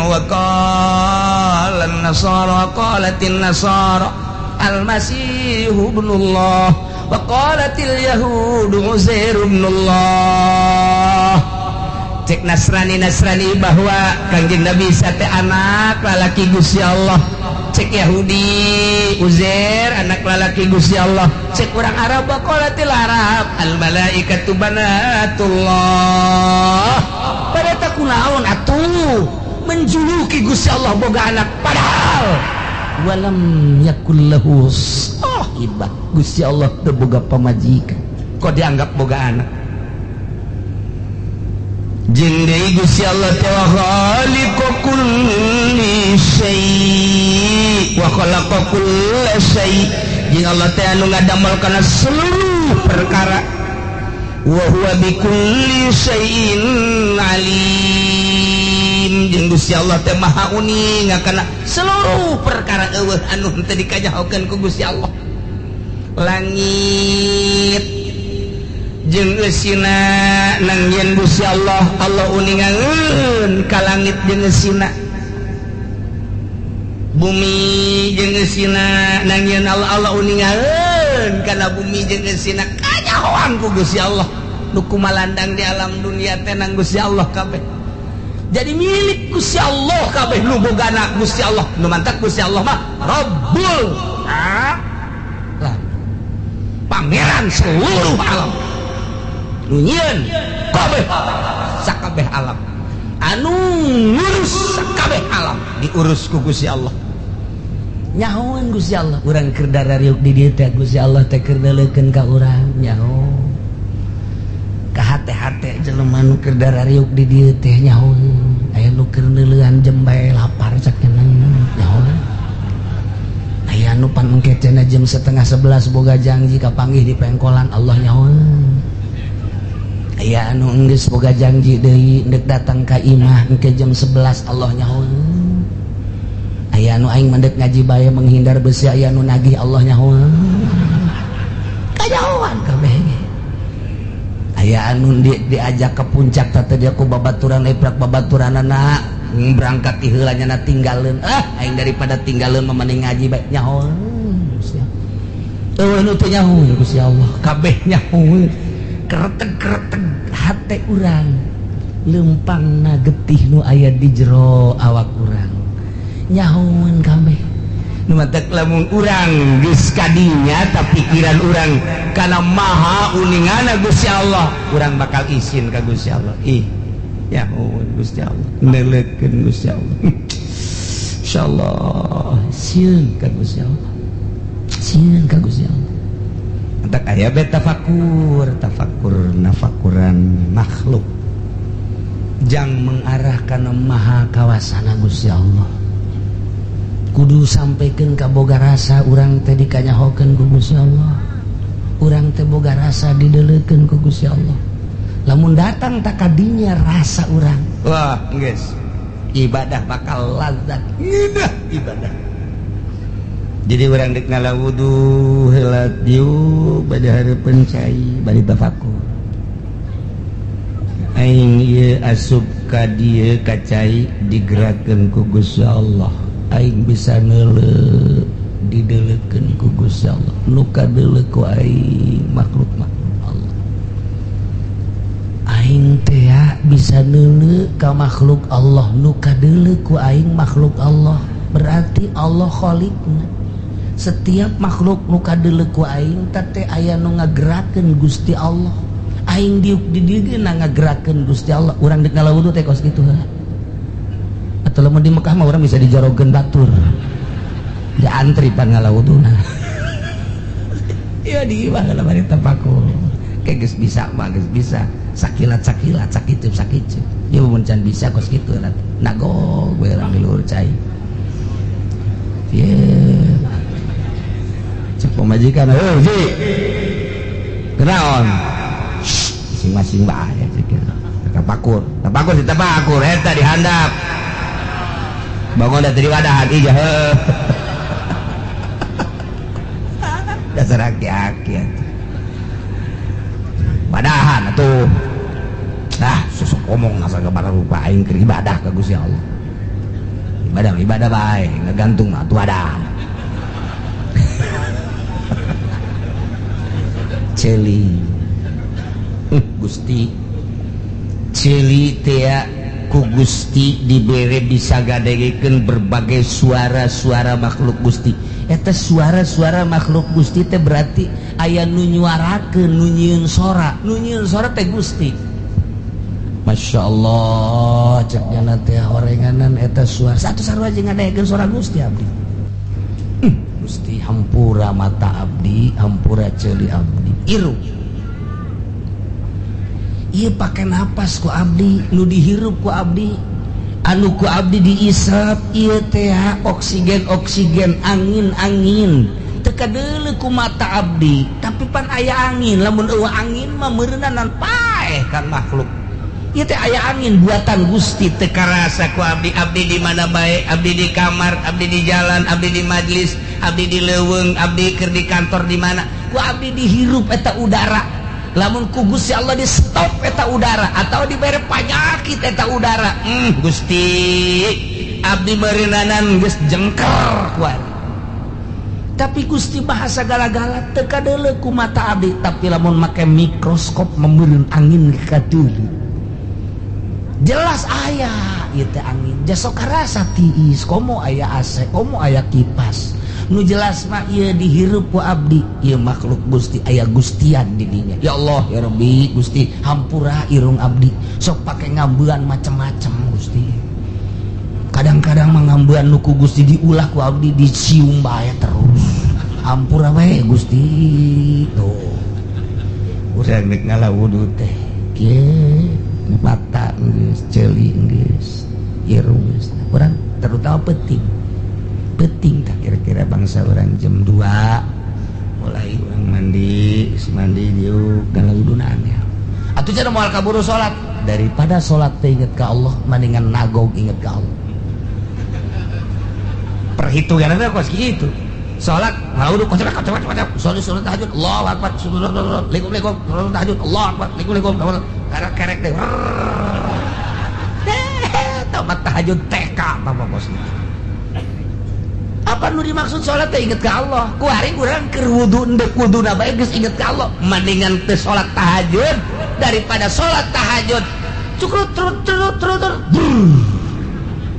[SPEAKER 1] wa qala nasara, qalatin nasara al-masih ibnullah wa qalatil yahudu uzair ibnullah. Cek Nasrani Nasrani bahwa Kangjeng Nabi Isa teh anak lalaki Gusti Allah. Cek Yahudi, Uzair anak lalaki Gusti Allah. Cek urang Arab, qalatil Arab al malaikatu banatullah. Pada kunaon atuh menjuluki Gusti Allah boga anak, padahal walam yakul lahu sahibah, Gusti Allah teu boga pamajikan, kok dianggap boga anak? Jeung deui Gusti Allah teh wa khaliqu kulli syai' wa khalaqa kulla syai', jeung Allah teh anu ngadamel kana seluruh perkara, wa huwa bikulli syai'in alim, jeung Gusti Allah teh maha uning kana seluruh perkara. Euweuh anu henteu dikanyahokeun ku Gusti Allah. Langit jeung eusina nangieun Gusti Allah, Allah uningangeun ka langit jeung eusina. Bumi jeung eusina nangieun Allah, Allah uningangeun kana bumi jeung eusina. Kanyahoan ku Gusti Allah nu kumalandang di alam dunia teh nang Gusti Allah kabeh, jadi milik Gusti Allah kabeh. Nu bogana Gusti Allah. Nu mantak Gusti Allah mah Rabbul lah, pangeran seluruh alam, nu nyieun kabeh sakabeh alam, anu ngurus sakabeh alam, diurus ku Gusti Allah. Nyahoan Gusti Allah. Urang keur darariuk di dieu teh, Gusti Allah teh keur neuleukeun ka urang, nyaho ka hate-hate jelema nu keur darariuk di dieu teh. Nyaho aya nu keur neuleuan jembe lapar sakenang, nyaho aya nu pan engke cenah jam 10.30 boga janji kapanggih di pengkolan, Allah nyaho. Aya anu enggeus boga janji deui ndek datang ka imah engke jam 11, Allah nyaho. Aya anu aing mendek ngaji bae menghindar besi, aya anu nagih, Allah nyaho. Kanyahoan kabeh. Aya anu diajak ke puncak tata dia ku babaturan, eprak babaturanana berangkat ti heula nya tinggalin, ah aing daripada tinggalin mah mending ngaji bae, nyaho. Euweuh nu teu nyaho Gusti Allah. Kabeh nyaho. Kereteg-kereteg hate urang, lempangna getih nu aya di jero awak urang, nyahoan kabeh. Nu matak lamun urang geus kadinya, tapi pikiran urang kana maha uningana Gusti Allah, urang bakal isin ka Gusti Allah. Ih, nyahoan Gusti Allah, neuleukeun Gusti Allah. Insyaallah sieun ka Gusti Allah, sieun ka Gusti Allah. Entak aya be tafakur, tafakur nafakuran makhluk jang mengarah kana maha kawasana Gusti Allah. Kudu sampaikan ka boga rasa urang teh dikanyahokeun ku Gusti Allah, urang teh boga rasa dideleukeun ku Gusti Allah. Lamun datang tak kadinya rasa urang, wah geus ibadah bakal lazat, ngeunah ibadah. Jadi urang dek ngala wudu heula, diuk bade hareupeun cai, bari tafakur, aing ieu asup ka dieu ka cai digerakkeun ku Gusti Allah, aing bisa neuleu dideleukeun ku Gusti Allah, nu kadeuleu ku aing makhluk makhluk Allah. Aing teh bisa neuleu ka makhluk Allah, nu kadeuleu ku aing makhluk Allah, berarti Allah khaliqna. Setiap makhluk nu kadeuleu ku aing teh aya nu ngagerakeun Gusti Allah. Aing diuk di dieu na ngagerakeun Gusti Allah. Urang dek ngala wudu teh kos kitu heula. Atau lamun di Mekah mah urang bisa dijorogeun batur, diantri pan ngala wuduna. Iya, di imah heula bari tafakur. Kayak geus bisa mah geus bisa, sakilat sakilat, sakitu sakitu. Ya mun can bisa kos kitu lah, nagog we urang di luhur cai. Ye, cek pamajikan, "Heuh ji, kunaon?" Masing-masing bae cek. Tapakur tapakur si tapakur eta di handap bangun da tadi wadahan ija heuh. Dasar aki-aki atuh. Wadahan atuh. Nah, susuk ngomong asa gabar rupa aing keur ibadah ka Gusti Allah. Ibadah ibadah bae, ngagantung mah atuh wadahan. Ceuli. Gusti. Ceuli teh. ku Gusti dibere bisa ngadengekeun berbagai suara-suara makhluk Gusti. Eta suara-suara makhluk Gusti teh berarti aya nu nyuarakeun, nu nyieun sora, nu nyieun sora teh Gusti. Masya Allah, cek jana teh horenganan eta suara satu sarua jeung ngadengekeun suara Gusti abdi. Gusti hampura mata abdi, hampura ceuli abdi, irung. Ieu pake napas ku abdi, nu dihirup ku abdi, anu ku abdi diisap ieu teh oksigen oksigen, angin angin. Teu kadeuleu ku mata abdi, tapi pan aya angin, lamun eueuh angin mah meureunanan paeh kan makhluk. Ieu teh aya angin buatan Gusti teu karasa ku abdi, abdi di mana bae, abdi di kamar, abdi di jalan, abdi di majlis, abdi di leuweung, abdi keur di kantor di mana, ku abdi dihirup eta udara. Lamun ku Gusti Allah di stop eta udara atau dibere panyakit eta udara, Gusti abdi meureunanan geus jengker ku abdi. Tapi Gusti bahasa gala-gala teu kadeuleu ku mata abdi, tapi lamun make mikroskop meureun angin kadeuleu jelas aya ieu teh angin, jasok karasa tiis komo aya AC komo aya kipas. Nu jelas mah ieu dihirup ku abdi, ieu makhluk Gusti aya Gustian di dinya. Ya Allah ya Rabbi Gusti hampura irung abdi sok pake ngambean macem-macem Gusti. Kadang-kadang mah ngambean nu ku Gusti diulah ku abdi dicium bae terus. Hampura we Gusti. Tuh. Urang rek ngala wudu teh kieu mata geus, ceuli geus, irung geus. Urang terutama penting. Penting tak kira-kira bangsa orang jam 2 mulai orang mandi, si mandi diuk ngala wuduna angel. Atuh cenah moal kaburu salat, daripada salat teh inget ka Allah mendingan nagog inget ka Allah. Perhitunganna kos kitu. Salat ngala wudu kocok kocok kocok, salat salat tahajud Allahu akbar, likum likum, salat tahajud Allahu akbar, likum likum, kerek kerek deh. Tamat tahajud TK apa kos gitu. Apa nu dimaksud salat teh inget ka Allah? Ku hari urang keur wudu endek wuduna bae geus inget ka Allah. Mendingan teu salat tahajud daripada salat tahajud cukrut trut trut trut trut.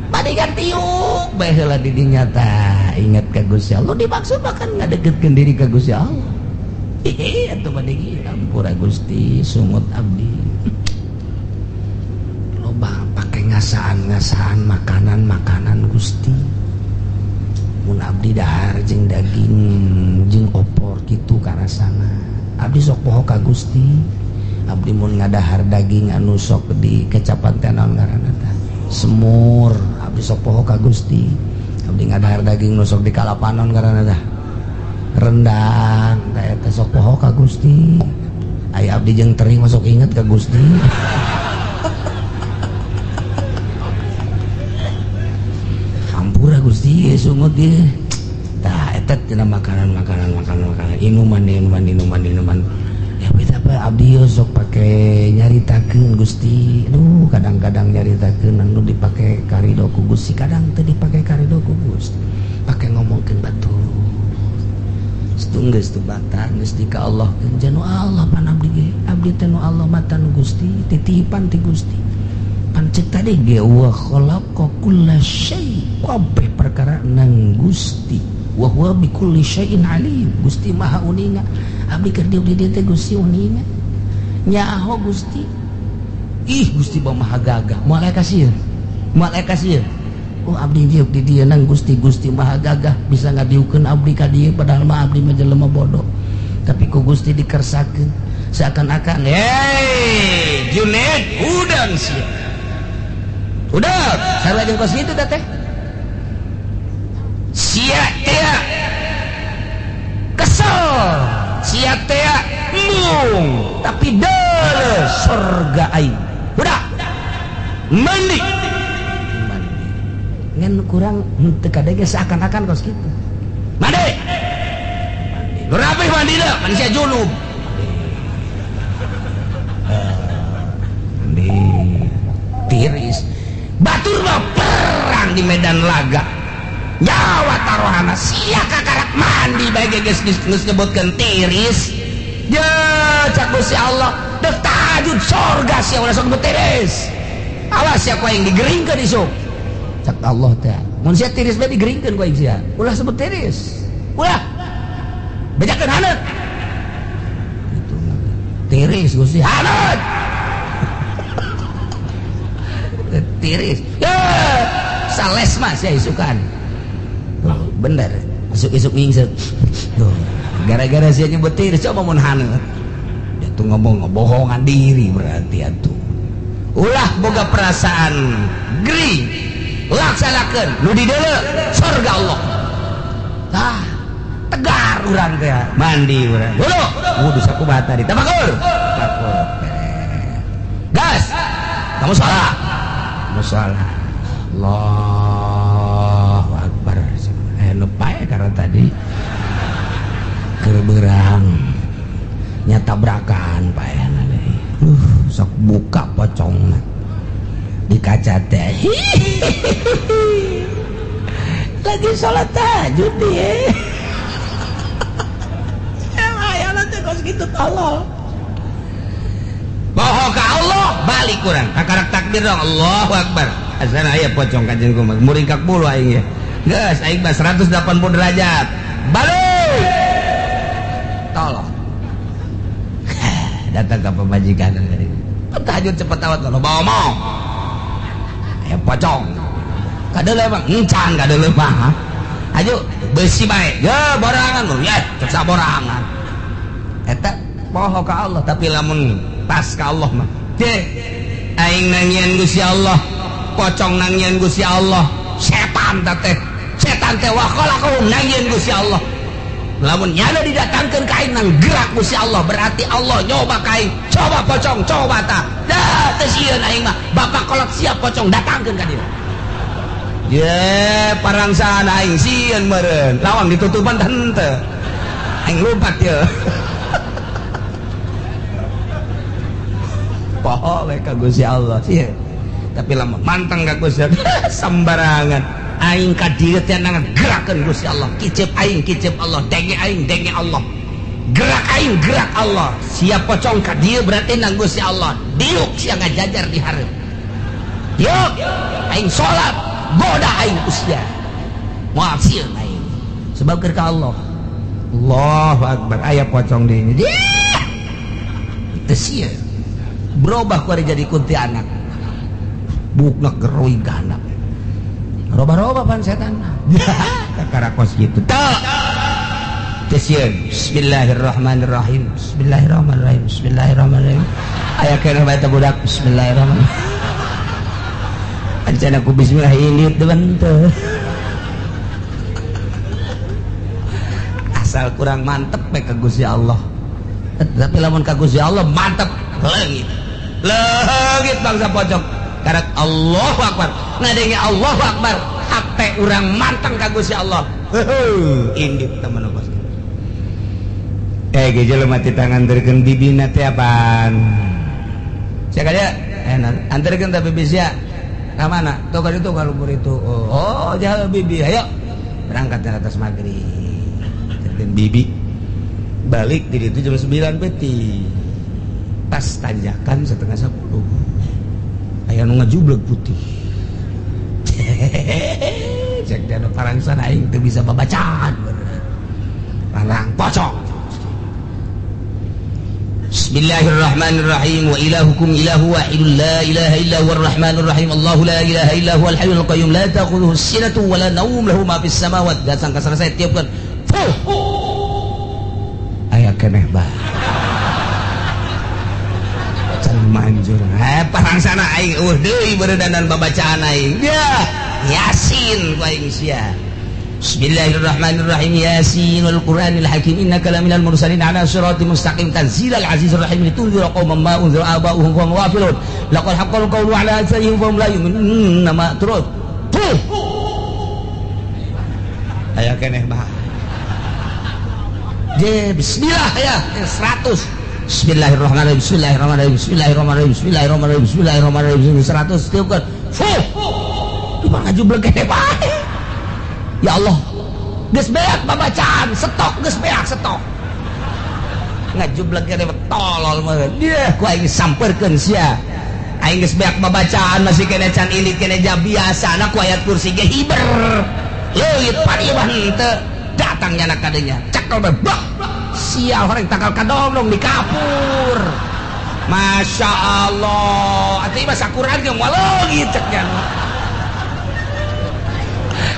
[SPEAKER 1] Mendingan tiuk bae heula di dinya tah inget ka Gusti Allah. Dimaksud bahkan ngadeketkeun diri ka Gusti Allah. Hehe atuh mending ampura Gusti sungut abdi. Loba pake ngasaan-ngasaan makanan-makanan Gusti. Mun abdi dahar jeung daging jeung opor kitu karasana. Abdi sok poho ka Gusti. Abdi mun ngadahar daging anu sok di kecapan teh naon ngaranna tah? Semur. Abdi sok poho ka Gusti. Abdi ngadahar daging nu sok di kalapanon ngaranna tah? Rendang. Tah eta sok poho ka Gusti. Aya abdi jeung teri mah sok inget ka Gusti. Hampura Gusti sungut ieu. Tah eta tina makanan makanan makanan makanan inuman inuman inuman inuman. Ya beda apa abdi sok pake nyaritakeun Gusti. Aduh kadang-kadang nyaritakeun anu dipake karido ku Gusti, kadang teu dipake karido ku Gusti. Pake ngomongkeun batur. Geus teu batal geus di ka Allah janu Allah pan abdi ge. Abdi teh nu Allah mata nu Gusti, titipan ti Gusti. Pan cek tadi ge wa khalaqa kulla syai, kabeh perkara nang Gusti. Wa huwa bi kulli syai'in alim. Gusti Maha uninga. Abdi keur dieu di dieu teh Gusti uninga. Nyaho Gusti. Ih Gusti Maha gagah. Moal aya kasieun. Moal aya kasieun. Oh abdi dieu di dieu nang Gusti, Gusti Maha gagah bisa ngadiukeun abdi ka dieu padahal mah abdi mah jelema bodoh. Tapi ku Gusti dikersakeun seakan-akan, "Hei, Junaid, udang sia." Udah, sarua jeung kos kitu teh. Sia teh kesel, sia teh embung, tapi deuleu surga aing. Udah. Mandi. Mandi. Ngan kurang henteu kadege seakan-akan kos kitu. Mandi. Mandi. Nu rapih mandi da, manusia junub. Mandi. Tiris. Batur mah perang di medan laga. Nyawa taruhana sia kakarak mandi bae geus geus nyebutkeun tiris. Ya cak Gusti Allah, dek tahajud surga sia ulah sok tiris. Awas sia ku aing digeringkeun isuk. Cak Allah teh. Mun sia tiris bae digeringkeun ku aing sia. Ulah sebut tiris. Ulah. Bejakeun haneut. Gitu. Tiris Gusti haneut. Tiris. Ya, sales mah sia isukan. Tuh, bener. Isuk-isuk nyingset. Tuh, gara-gara sia nyebut tiris coba mun haneut. Dia tuh ngomong ngebohongan diri berarti atuh. Ulah boga perasaan gering, laksanakeun nu di deuleu surga Allah. Tah, tegar urang teh, mandi urang. Wudu, wudu sakumaha tadi. Tafakur. Tafakur. Gas. Kamu salat. Kamu salat. Allahu Akbar. Nu pae karena tadi keur beurang nya tabrakan paehna deui. Sok buka pocongna di kaca teh. Lagi sholat tahajud dia. Emang teh kos kitu tolol. Bohong ka Allah balik kurang. Kakarak takbir dong Allahu Akbar. Asana aya pocong kanjeng kumaha. Muringkak bulu aing ya. Geus aing mah 180 derajat. Balik. Tolong. Datang ke pemajikan tadi. Tahajud cepet awat kalau bawa mau. Aya pocong. Kadeuleu mah encan kadeuleu mah. Ayo besi bae. Ya borangan ya cek saborangan. Eta poho ka Allah tapi lamun pas ka Allah mah. Teh aing nangian Gusti Allah, pocong nangian Gusti Allah, setan teh. Setan teh wa khalaqahum nangian Gusti Allah. Lamun nyana didatangkeun ka aing nang gerak Gusti Allah berarti Allah nyoba ka aing. Coba pocong, coba ta. Dah teu sieun aing mah. Bapak kolot siap pocong datangkeun ka dieu. Ye, parangsaan aing sieun meureun. Lawang ditutupan teh henteu. Aing lompat ye. Poho we ka Gusti Allah sieun. Tapi lamun manteng ka Gusti Allah sembarangan. Aing ka dieu teh nang gerakeun Gusti Allah. Kicep aing, kicep Allah. Denge aing, denge Allah. Gerak aing, gerak Allah. Siap pocong ka dieu berarti nang Gusti Allah. Diuk sia ngajajar di hareup. Diuk aing salat, goda aing usia. Moal sieun aing. Sebab keur ka Allah. Allahu Akbar, aya pocong deui. Teu sieun. Berubah ku jadi kuntilanak. Bukna geruing ka handap. Roba-roba pan setan. Kakara kos gitu. Teu. Teu sieun. Bismillahirrahmanirrahim. Bismillahirrahmanirrahim. Bismillahirrahmanirrahim. Aya keneh bae teh budak. Bismillahirrahmanirrahim. Ancana ku bismillah ini teu teu. Asal kurang mantep bae ka Gusti Allah. Tapi lamun ka Gusti Allah mantep leungit. Leungit bangsa pocong. Karak Allahu Akbar. Ngadenge Allahu Akbar. Hate urang manteng ka Gusti Allah. Heuh, indit teman bos. Ge jelema ti tangan anterkeun bibina teh apaan? Sia ka dieu? Anterkeun teh bibi sia. Ka mana? Tuh ka ditu ka luhur itu. Oh, jauh bibi. Ayo. Berangkat ke atas maghrib. Anterkeun bibi. Balik di ditu jam 9 peti. Pas tanjakan 9:30. Aya nu ngajubleg putih. Cek dia parangsan aing teu bisa babacaan. Parang pocong. Bismillahirrahmanirrahim. Wa ilahukum ilahu wahidun la ilaha illa huwar rahmanur rahim. Allahu la ilaha illa huwal hayyul qayyum la ta'khudhuhu sinatun wa la nawm lahu ma fis samawati. Datang ka selesai tiupkeun. Fuh. Aya keneh bae. Manjur. Parangsana aing eueuh deui beuredanan babacaan aing. Ya, Yasin ku aing sia. Bismillahirrahmanirrahim. Yasin wal Qur'anil Hakim innaka laminal mursalin ala siratim mustaqim tanzilal azizir rahim litunzira qauman ma unzira aba'uhum fa hum ghafilun. Laqad haqqal qawlu ala aktsarihim fa hum la yu'minun. Nama terus. Tuh. Aya keneh bah. Je bismillah ya 100. Bismillahirrahmanirrahim. Bismillahirrahmanirrahim. Bismillahirrahmanirrahim. Bismillahirrahmanirrahim. Bismillahirrahmanirrahim. 100 tiupkeun. Fuh. Cuma ngajubleg keneh bae. Ya Allah. Geus beak babacaan, stok geus beak stok. Ngajubleg keneh tolol mah. Dia ku aing samperkeun sia. Aing geus beak babacaan masih kene can ilit kene ja biasa ku ayat kursi ge hiber. Leuit pan ieu mah henteu. Datang nyana kadenya. Cakel bae. Sial horeng tangkal kadondong di kapur. Masya Allah. Atuh ieu mah sakuran ge moal leungit cek nya.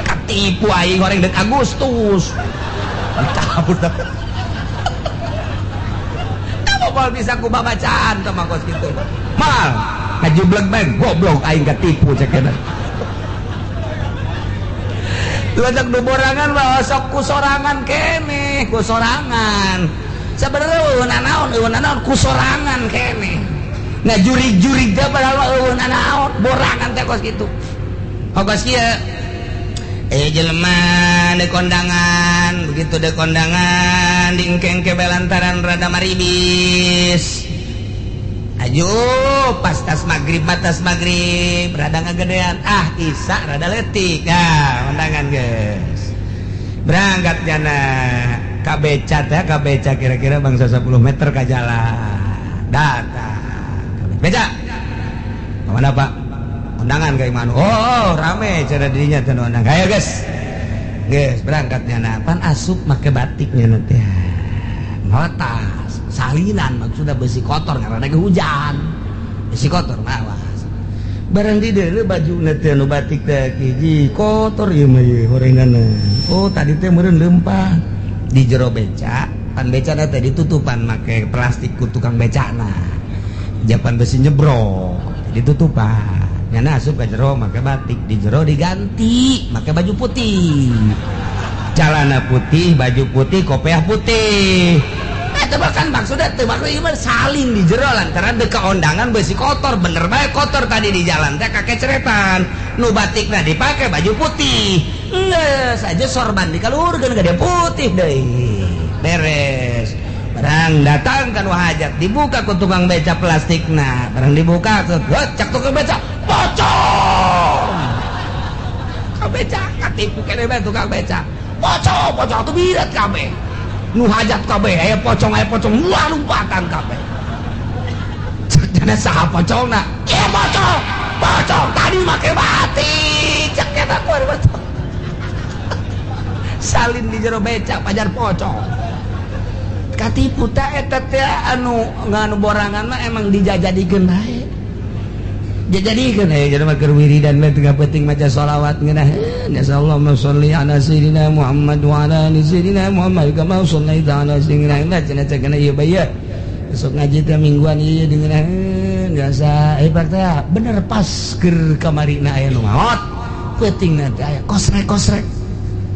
[SPEAKER 1] Katipu aing horeng deuk Agustus. Dicabut. Kamu moal bisa ku babacaan teh mah kos kitu. Mal ngajublek bae goblok aing katipu cek eta. Lajak nu borangan mah sok ku sorangan keneh, ku sorangan. Sebenarnya eueuh naon, eueuh naon ku sorangan keneh. Nah jurig-jurig teh padahal mah eueuh naon, borangan teh kos kitu. Kos kieu. Jelema di kondangan, begitu di kondangan diengke-engke belantaran rada maribis. Ayo pas tas maghrib, batas maghrib rada ngagedean, ah isa rada letik. Nah, kondangan guys. Berangkat jana ka beca teh, ka beca kira-kira bangsa 10 meter ka jalan. Datang. Beca. Kemana Pak? Kondangan kayak mana? Oh, rame cara dirinya teh kondangan. Ayo guys. Guys, berangkat jana. Pan asup make batiknya nanti. Mawa tas, salinan maksudnya besi kotor karena lagi hujan. Besi kotor mawas. Barang di deuleu baju teh nu batik teh hiji kotor ieu mah ieu horenganna. Oh, tadi teh meureun leumpang di jero beca, pan beca teh ditutupan make plastik ku tukang becana. Japan besi nyebrok, ditutupan. Nyana asup ka jero make batik, di jero diganti make baju putih. Celana putih, baju putih, kopiah putih. Eta bahkan maksudnya teu maksud ieu mah saling di jero lantaran deka ondangan besi kotor, bener bae kotor tadi di jalan teh kakeceretan. Nu batikna dipake baju putih. Geus aja sorban dikaluhurkeun ka dia putih deui. Beres. Barang datang kan hajat dibuka ku tukang beca plastikna. Barang dibuka cak tukang beca, pocong. Tukang beca katipu kene bae tukang beca. Pocong, pocong tuh birat kabeh. Nu hajat kabeh, aya pocong, aya pocong, wah lompatan kabeh. Cek jana saha pocongna? Ieu pocong, pocong tadi make batik. Cek eta ku pocong. Salin di jero beca pajar pocong. Katipu teh eta teh anu nganu borangan mah emang dijajadikeun bae. Dijadikeun aya jadi mah keur wiridan mah tengah penting maca sholawat ngeunah. Nasallahu sholli ala sayyidina Muhammad wa ala ali sayyidina Muhammad kama shallaita ala sayyidina Muhammad cenah cenah ieu bae. Besok ngaji teh mingguan ieu dengeun biasa hebat teh bener pas keur kamarina aya nu maot. Peutingna teh aya kosrek kosrek.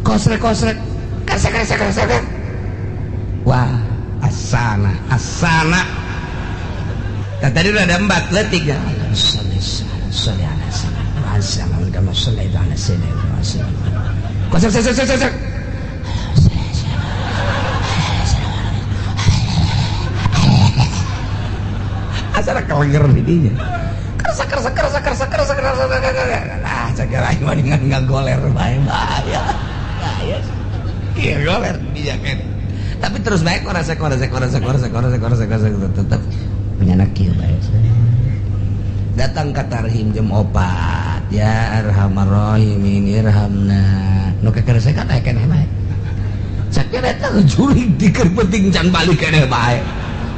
[SPEAKER 1] Kosrek kosrek. Kresek kresek kresek. Wah, asana, asana. Nah, tadi udah ada empat letik ya. Sholli ala sayyidina kama shallaita ala sayyidina Muhammad. Kosrek kosrek kosrek kosrek. Asana kelenger di dinya. Kerasa kerasa kerasa kerasa kerasa kerasa kerasa. Ah, cakap aing mah dengan ngagoler bae bahaya. Bahaya. Iya goler dia kan. Tapi terus baik korasa korasa korasa korasa korasa korasa korasa tetap menyanak kieu bae. Datang ka tarhim jam 4 ya arhamar rahimin irhamna. Nu kekerasa kan aya keneh bae. Sakieu eta jurig dikeun penting can balik keneh bae.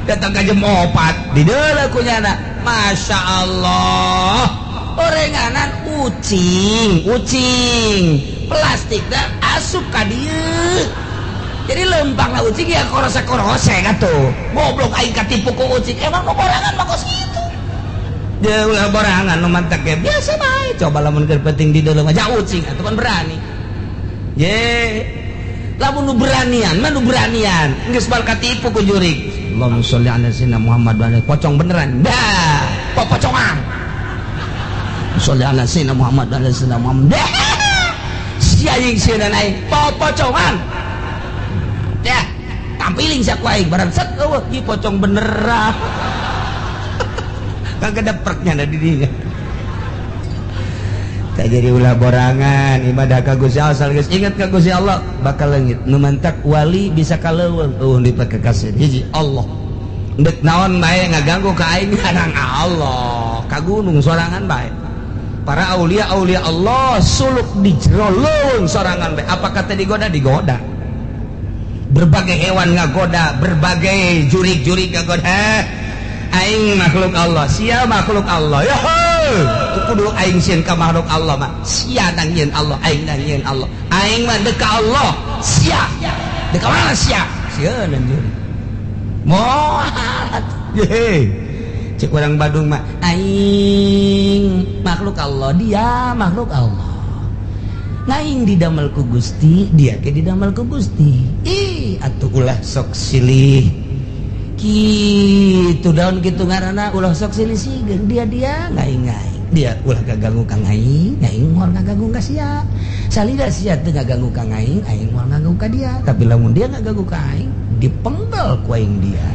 [SPEAKER 1] Datang ka jam 4 di deuleu ku nyana. Masya Allah. Orenganan ucing, ucing. Plastik dah asup ka dieu. Jadi lempang lah ucing ya korose-korose atuh. Goblok aing katipu ku ucing. Emang nu borangan mah kos kitu. Dia ulah borangan nu mantak ge biasa bae. Coba lamun keur penting di deuleu mah ja ucing atuh kan berani. Ye. Lamun nu beranian mah nu beranian. Geus bal katipu ku jurig. Allahumma sholli ala sayyidina Muhammad wa ala pocong beneran. Dah, pocongan. Sholli ala sayyidina Muhammad wa ala sayyidina Muhammad. Dah. Si aing sieun aing popocongan. Ya, tampiling sia ku aing barang set eueuh ieu pocong beneran. Kagak ada perknya da di dinya. Tak jadi ulah borangan ibadah ka Gusti Allah asal geus ingat ka Gusti Allah bakal leungit. Nu mantak wali bisa kaleuweung eueuh dipake kasih hiji Allah. Dek naon bae ngaganggu ka aing karang Allah. Ka gunung sorangan bae. Para aulia aulia Allah suluk di jero leuweung sorangan bae. Apa kata digoda? Digoda. Berbagai hewan ngagoda, berbagai jurik-jurik ngagoda. Aing makhluk Allah, sia makhluk Allah. Ya kudu aing sieun ka makhluk Allah mah. Sia nang nyieun Allah, aing nang nyieun Allah. Aing mah deuk ka Allah, sia. Deuk ka mana sia? Sieun anjeun. Moal. Ye. Cek orang Badung mah, aing makhluk Allah, dia makhluk Allah. Aing didamel ku Gusti, dia ke didamel ku Gusti. Ih, atuh ulah sok silih. Kitu daun kitu ngaranna ulah sok silih sigeung, dia dia ngaing ngaing. Dia ulah gaganggu ka aing, aing moal ngaganggu ka sia. Salida sia teu ngaganggu ka aing, aing moal ngaganggu ka dia. Tapi lamun dia ngaganggu ka aing, dipenggal ku aing dia.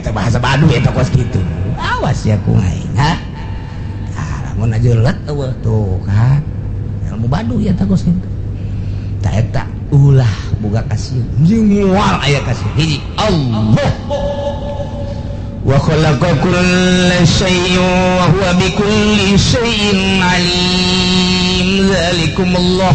[SPEAKER 1] Teh bahasa Baduy eta kos kitu. Awas ya ku aing, ha? Ah, lamun aja let eueuh tuh kan. Ilmu Baduy ya kos kitu. Ta eta ulah boga kasih. Jeung moal aya kasih. Hiji Allah. Wa khalaqa kulla syai'in wa huwa bikulli syai'in alim. Zalikumullah.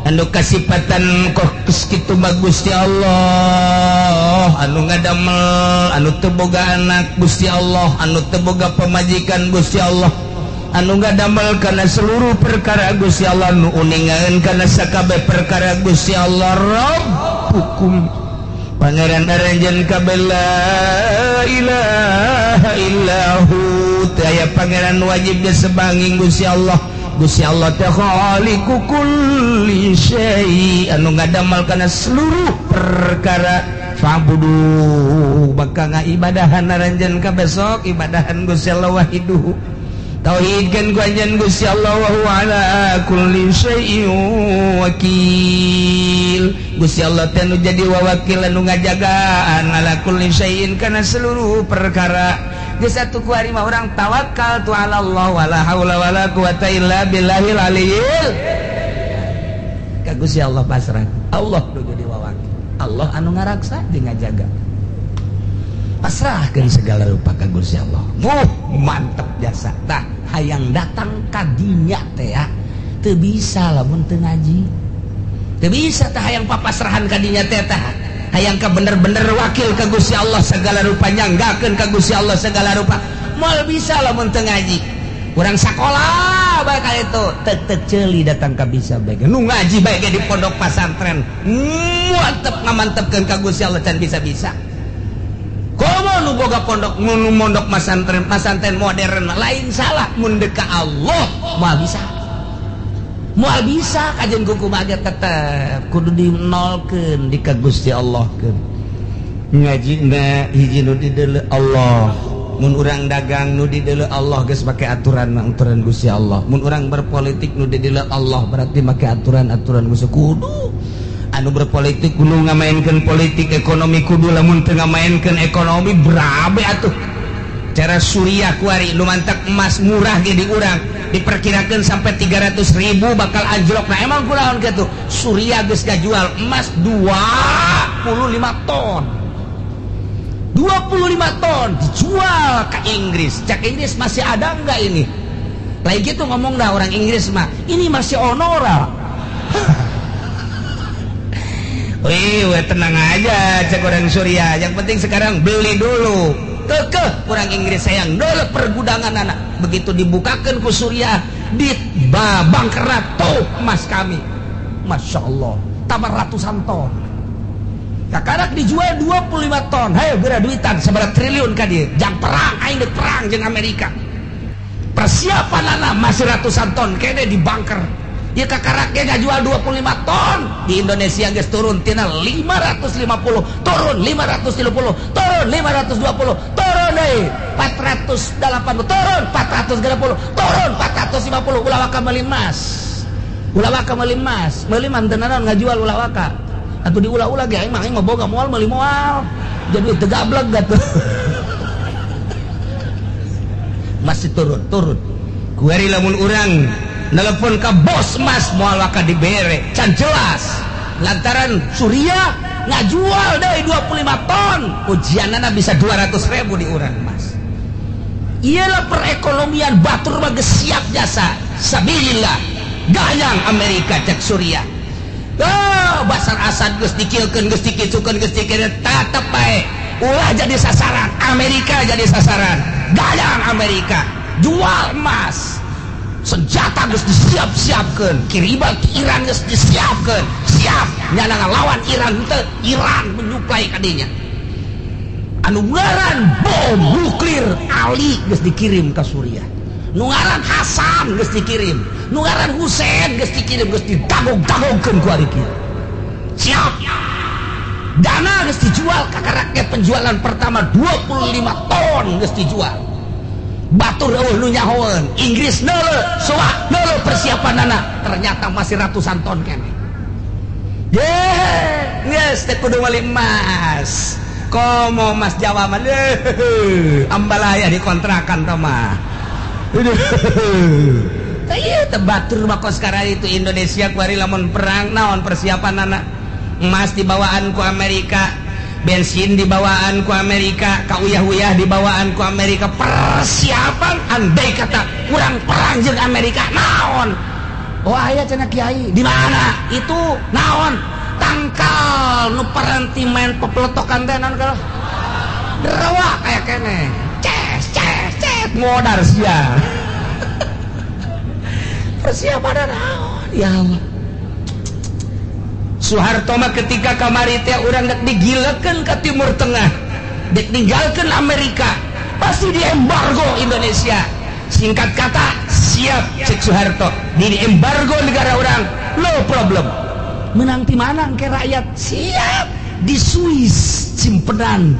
[SPEAKER 1] Anu kasipatan kos kitu mah Gusti Allah, anu ngadamel, anu teu boga anak Gusti Allah, anu teu boga pamajikan Gusti Allah, anu ngadamel kana seluruh perkara Gusti Allah, nu uningaeun kana sakabeh perkara Gusti Allah. Rabbukum pangeran aranjeun kabeh, la ilaha illahu, teu aya pangeran wajib disebanging Gusti Allah. Gusti Allah teh khaliqu kulli syai, anu ngadamel kana seluruh perkara. Fa'budu, bakal ngaibadahan aranjeun kabeh, sok ibadahan Gusti Allah, wahiduhu, tauhidkeun ku anjeun Gusti Allah, wa huwa ala kulli syai'in wakil. Gusti Allah teh nu jadi wawakil, anu ngajagaan, ala kulli syai'in, kana seluruh perkara. Geus atuh ku ari mah urang tawakal tu ala Allah, wala haula wala quwata illa billahil aliyil. Ka Gusti Allah pasrah. Allah nu jadi wawakil, Allah anu ngaraksa jeung ngajaga. Pasrahkeun segala rupa ka Gusti Allah. Wuh, mantep jasa. Tah, hayang datang ka dinya teh ya teu bisa lamun teu ngaji, teu bisa. Tah, hayang papasrahan ka dinya teh, tah hayang ka bener-bener wakil ka Gusti Allah segala rupa, nyanggakeun ka Gusti Allah segala rupa, moal bisa lamun teu ngaji. Urang sakolah bakal itu tek tek ceuli datang ka bisa bae. Nu ngaji bae di pondok pasantren mantep, ngamantepkeun ka Gusti Allah can bisa-bisa. Komo nu boga pondok, nu mondok masantren, pasantren modern lain salah, mun deuk ka Allah moal bisa, moal bisa. Kajen kuku mah tetep kudu dinolkeun, di ka Gusti Allah keun. Ngaji na hiji nu dideuleu Allah, mun urang dagang nu dideuleu Allah, geus make aturan aturan Gusti Allah. Mun urang berpolitik nu dideuleu Allah, berarti make aturan aturan Gusti. Kudu anu berpolitik kudu ngamainkeun politik ekonomi, kudu. Lamun teu ngamainkeun ekonomi berabe atuh cara Suriah kuari? Lumantak emas murah ge di urang diperkirakan sampai 300 ribu bakal anjlok. Nah, emang kunaon gitu Suriah geus ngajual emas 25 ton, 25 ton dijual ke Inggris. Cak Inggris, "Masih ada enggak ini?" Lain gitu ngomong dah orang Inggris mah, "Ini masih ono ora?" "Wih, weh, tenang aja," cek orang Suriah. "Yang penting sekarang beli dulu." Kekeh orang Inggris sayang dulu pergudangan anak. Begitu dibukakan ku Suriah di babang tuh emas kami. Masya Allah, tambah ratusan ton. Kakarak dijual 25 ton. Hayo geura duitan seberapa triliun ka dia. Jang perang, aing dek perang jeung Amerika. Persiapan anak masih ratusan ton kene di bunker. Ya kakaraknya ngajual 25 ton di Indonesia geus turun tina 550, turun 530, turun 520, turun deui 480, turun 430, turun 450. Ulah waka meuli emas, ulah waka meuli emas, meuli mah teu naon, ngajual ulah waka atuh. Diulah-ulah ge aing mah boga moal meuli, moal jadi teu gablek atuh. Masih turun turun kuari. Lamun urang nelpon ke bos emas moal waka dibere, can jelas, lantaran Surya ngajual dari 25 ton, ujianana bisa 200 ribu di urang emas. Iyalah, perekonomian batur mah geus siap jasa sabilillah. Gayang Amerika cek Suriah. Oh, Basar Asad geus dikilkeun, geus dikitukeun, geus dikilkeun, tetep bae ulah jadi sasaran Amerika, jadi sasaran. Gayang Amerika, jual emas, senjata geus disiap-siapkeun, kiriman ke Iran geus disiapkeun, siap nyana ngalawan Iran. Henteu Iran menyuplai kadinya anu ngaran bom nuklir. Ali geus dikirim ke Suriah, nu ngaran Hasan geus dikirim, nu ngaran Husain geus dikirim, geus didagog-dagogkeun ku ari kieu. Siap dana geus dijual ka rakyat, penjualan pertama 25 ton geus dijual. Batur euweuh nu nyahoeun, Inggris neuleuh, soa neuleuh persiapanana, ternyata masih ratusan ton keneh. Ye, geus teh kudu meuli emas. Komo Mas Jawa mah ambalaya di kontrakan tah mah. Iya, teh batur mah kos sekarang itu. Indonesia kuari lamun perang naon persiapan anak? Emas dibawaan ku Amerika, bensin dibawaan ku Amerika, kauyah-uyah dibawaan ku Amerika. Persiapan andai kata kurang perang jeung Amerika naon? Oh, aya cenah kiai di mana itu? Naon, tangkal nu paranti main pepeletokan teh naon? Kalau derewa kayak kene, ces ces ces, modar sia. Persiapan naon? Ya Allah, Soeharto mah ketika kamari teh urang dek digilekeun ke Timur Tengah, dek ninggalkeun Amerika, pasti diembargo Indonesia. Singkat kata, siap cek Soeharto, di embargo negara orang no problem. Menang di mana ke rakyat siap di Swiss simpenan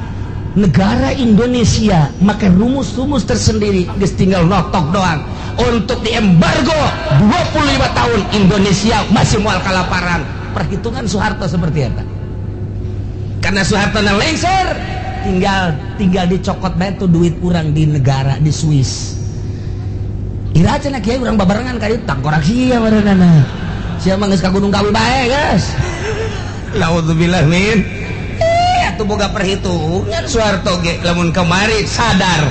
[SPEAKER 1] negara Indonesia, maka rumus-rumus tersendiri, geus tinggal notok doang. Untuk diembargo 25 tahun Indonesia masih mual kalaparan. Perhitungan Soeharto seperti apa? Karena Soeharto na lengser, tinggal tinggal dicokot bae tuh duit urang di negara di Swiss. Ira cenah kiai urang babarengan ka dieu, tangkorak sia barenana. Sia mah geus ka Gunung Kawi bae geus. Naudzubillah min. Eh, atuh boga perhitungan Soeharto ge lamun kamari sadar.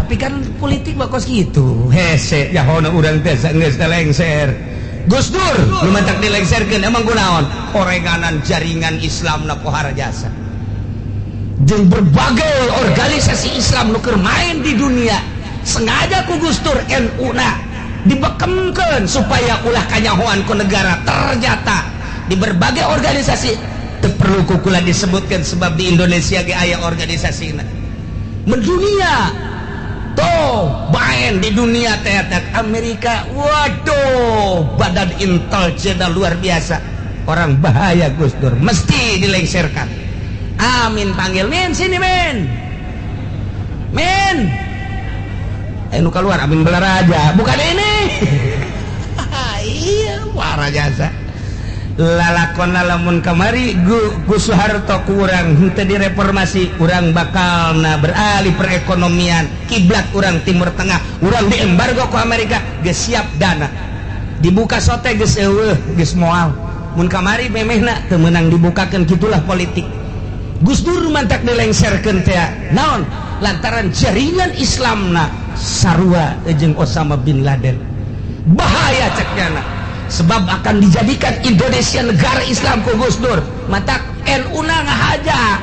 [SPEAKER 1] Tapi kan politik mah kos kitu. Hese jahona urang teh geus lengser. Gus Dur nu matak dilengserkeun emang kunaon? Orenganan jaringan Islam na pohara jasa. Jeung berbagai organisasi Islam nu keur main di dunia, sengaja ku Gus Dur NU na dibekemkeun supaya ulah kanyahoan ku negara. Ternyata di berbagai organisasi teu perlu kukula disebutkan, sebab di Indonesia ge aya organisasina mendunia tuh, main di dunia teater Amerika. Waduh, badan intelijen luar biasa. Orang bahaya Gus Dur, mesti dilengserkan. Amin panggil, "Min, sini Min, Min." Eh, nu keluar Amin Balaraja, bukan ini. Iya, warah jasa lalakon. Lamun kamari Gus Soeharto kurang henteu direformasi, urang bakal na beralih perekonomian, kiblat urang Timur Tengah, urang diembargo ku Amerika. Geus siap dana dibuka sote geus eueuh, geus moal. Mun kamari memehna teu meunang dibukakeun. Kitulah politik. Gus Dur mantak dilengserkeun teh naon? Lantaran jaringan Islamna sarua jeung Osama bin Laden, bahaya cek nyana, sebab akan dijadikan Indonesia negara Islam ku Gus Dur. Matak NU na ngahaja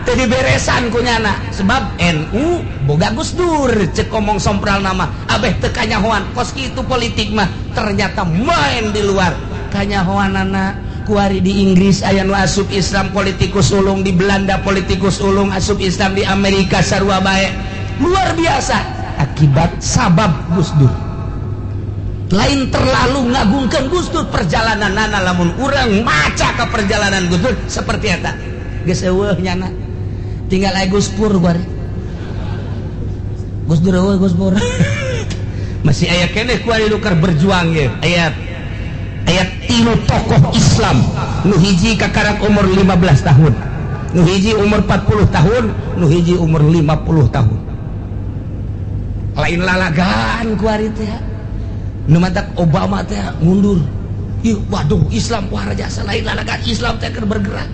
[SPEAKER 1] teu diberesan ku nyana, sebab NU boga Gus Dur cek omong sompral nama abeh teu kanyahoan. Kos kitu politik mah. Ternyata main di luar kanyahoanana. Kuari di Inggris aya nu asup Islam, politikus ulung, di Belanda politikus ulung asup Islam, di Amerika sarua bae. Luar biasa akibat sabab Gus Dur. Lain terlalu ngagungkan Gus Dur perjalanan nana, lamun urang maca ke perjalanan Gus Dur seperti eta geus eueuh nyana, tinggal aya Gus Pur. Kuari Gus Dur eueuh, Gus Pur masih aya keneh. Kuari nu keur berjuang ge aya aya tilu tokoh Islam, nu hiji kakarak umur 15 tahun, nu hiji umur 40 tahun, nu hiji umur 50 tahun. Lain lalagan kuari teh. Nu matak Obama teh mundur. Ih, waduh, Islam wah jasa. Lain lalagan, Islam teh keur bergerak.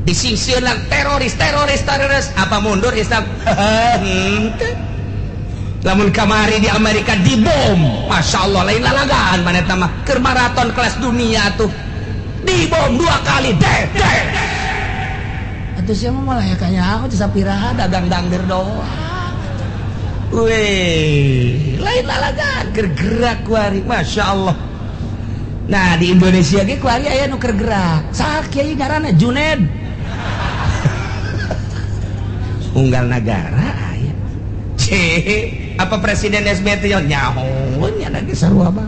[SPEAKER 1] Disingsieunan teroris, teroris, teroris, apa mundur Islam? Henteu. Lamun kamari di Amerika dibom, Masya Allah, lain lalagaan mana eta mah, keur maraton kelas dunia tuh dibom 2 kali deh deh. Atuh sia mah malah ya kayaknya aku sapiraha dagang dangdir doang. Weh, lain lalagaan keur gerak kuari, Masya Allah. Nah di Indonesia ge kuari aya nu keur gerak. Saha kiai ngaranna Juned. Unggal nagara aya. Cih, apa Presiden SBY teh nyaho nya lagi sarua mah.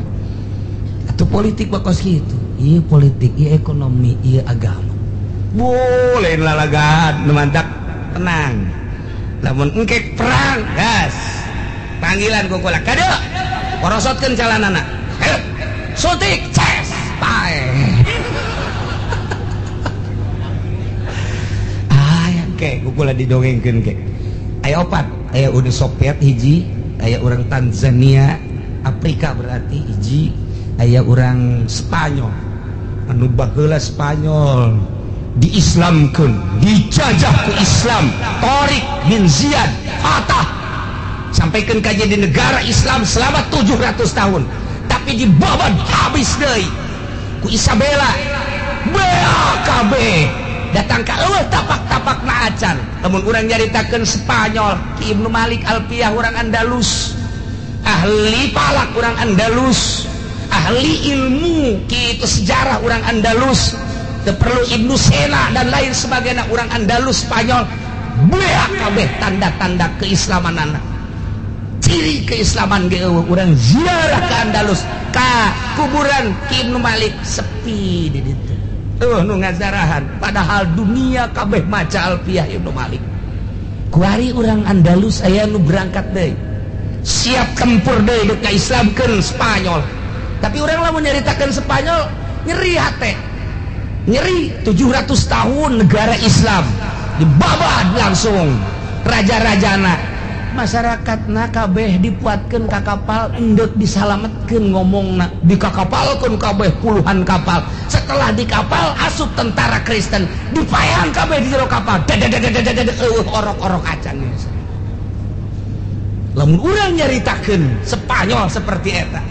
[SPEAKER 1] Atuh politik mah kos kitu. Ieu politik, ieu ekonomi, ieu agama. Boleh lalagaan nu mantak tenang. Lamun engkek perang, gas. Panggilan ku kula kade. Porosotkeun calanana. Suntik, ces, pae. Aya ke ku kula didongengkeun ke. Aya opat, aya Uni Soviet hiji, aya urang Tanzania, Afrika berarti hiji, aya urang Spanyol. Anu baheula Spanyol diislamkeun, dijajah ku Islam, Tariq bin Ziyad fatah sampaikan ka jadi negara Islam selama 700 tahun, tapi dibabat habis deui ku Isabella. BAKB datang ka eueuh tapak-tapak na acan. Lamun urang nyaritakeun Spanyol, Ki Ibnu Malik Alfiyah urang Andalus, ahli palak urang Andalus, ahli ilmu kitu sejarah urang Andalus, teu perlu Ibnu Sena dan lain sebagainya urang Andalus Spanyol. BAKB tanda-tanda keislamanana, ciri keislaman ge eueuh. Urang ziarah ke Andalus ka kuburan Ki Ibnu Malik sepi di ditu. Nu ngazarahan padahal dunia kabeh maca Alfiyah Ibnu Malik. Kuari urang Andalus aya nu berangkat deui, siap tempur deui deuk kaislamkeun Spanyol. Tapi urang lamun nyaritakeun Spanyol nyeri hate, nyeri. 700 tahun negara Islam dibabad langsung raja-rajana, masyarakatna kabeh dipuatkeun ka kapal endek disalametkeun, ngomongna dikakapalkeun kabeh puluhan kapal. Setelah di kapal asup tentara Kristen dipaehan kabeh di jero kapal, eueuh orok-orok acan. Lamun urang nyaritakeun Spanyol seperti eta,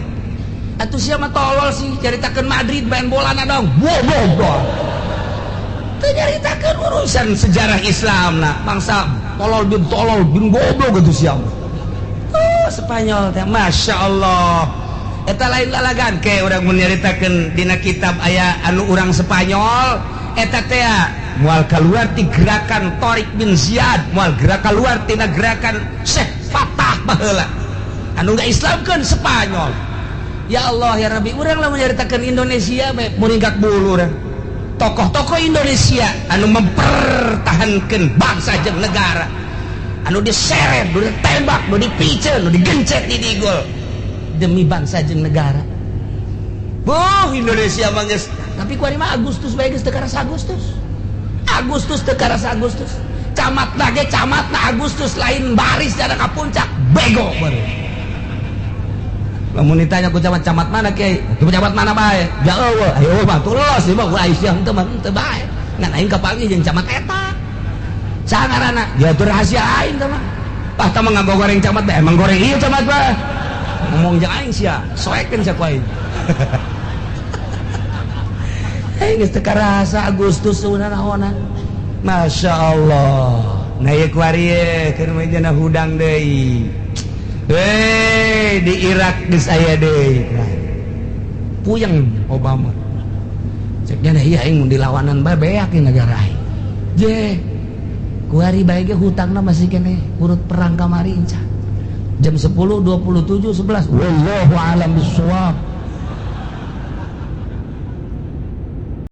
[SPEAKER 1] atuh sia mah tolol sih nyaritakeun Madrid main bola na dong bobo teu nyaritakeun urusan sejarah Islam na bangsa tolol bin goblok gitu siapa. Oh, Spanyol teh Masya Allah eta lain lalagan ke urang mun nyaritakeun dina kitab aya anu urang Spanyol eta teh moal keluar ti gerakan Tariq bin Ziyad, moal gerak keluar tina gerakan Syekh Fatah baheula anu ngaislamkeun Spanyol. Ya Allah ya Rabbi, urang lamun nyaritakeun Indonesia bae muringkak bulu urang. Tokoh-tokoh Indonesia anu mempertahankan bangsa jeung negara, anu diseret, nu ditembak, nu dipiceun, nu digencet di digol demi bangsa jeung negara. Buh, Indonesia mah geus, tapi kuari mah Agustus bae geus teu karasa Agustus. Agustus teu karasa Agustus. Camat ge camatna Agustus lain baris dana ka puncak, bego baru. Lamun ditanya ku camat, camat mana kiai? Ku camat mana bae? Ja eueuh, ayo mah tulos ieu mah ku Aisyah henteu mah henteu bae. Ngan aing kapanggih jeung camat eta. Saha ngaranna? Dia tuh rahasia aing teh mah. Ah tah mah ngagoreng camat bae, emang goreng ieu camat bae. Ngomong jeung aing sia, soekeun sia ku aing. Aing geus teu karasa Agustus naonan. Masya Allah. Nah ieu kuari ye keur mah jana hudang deui. Hei, di Irak geus aya deui. Puyeng Obama. Ceknya nah iya aing mun dilawanan bae beak ieu negara aing. Je. Kuari bae ge hutangna masih keneh urut perang kamari enca. Jam 10.27 11. Wallahu alam bissawab.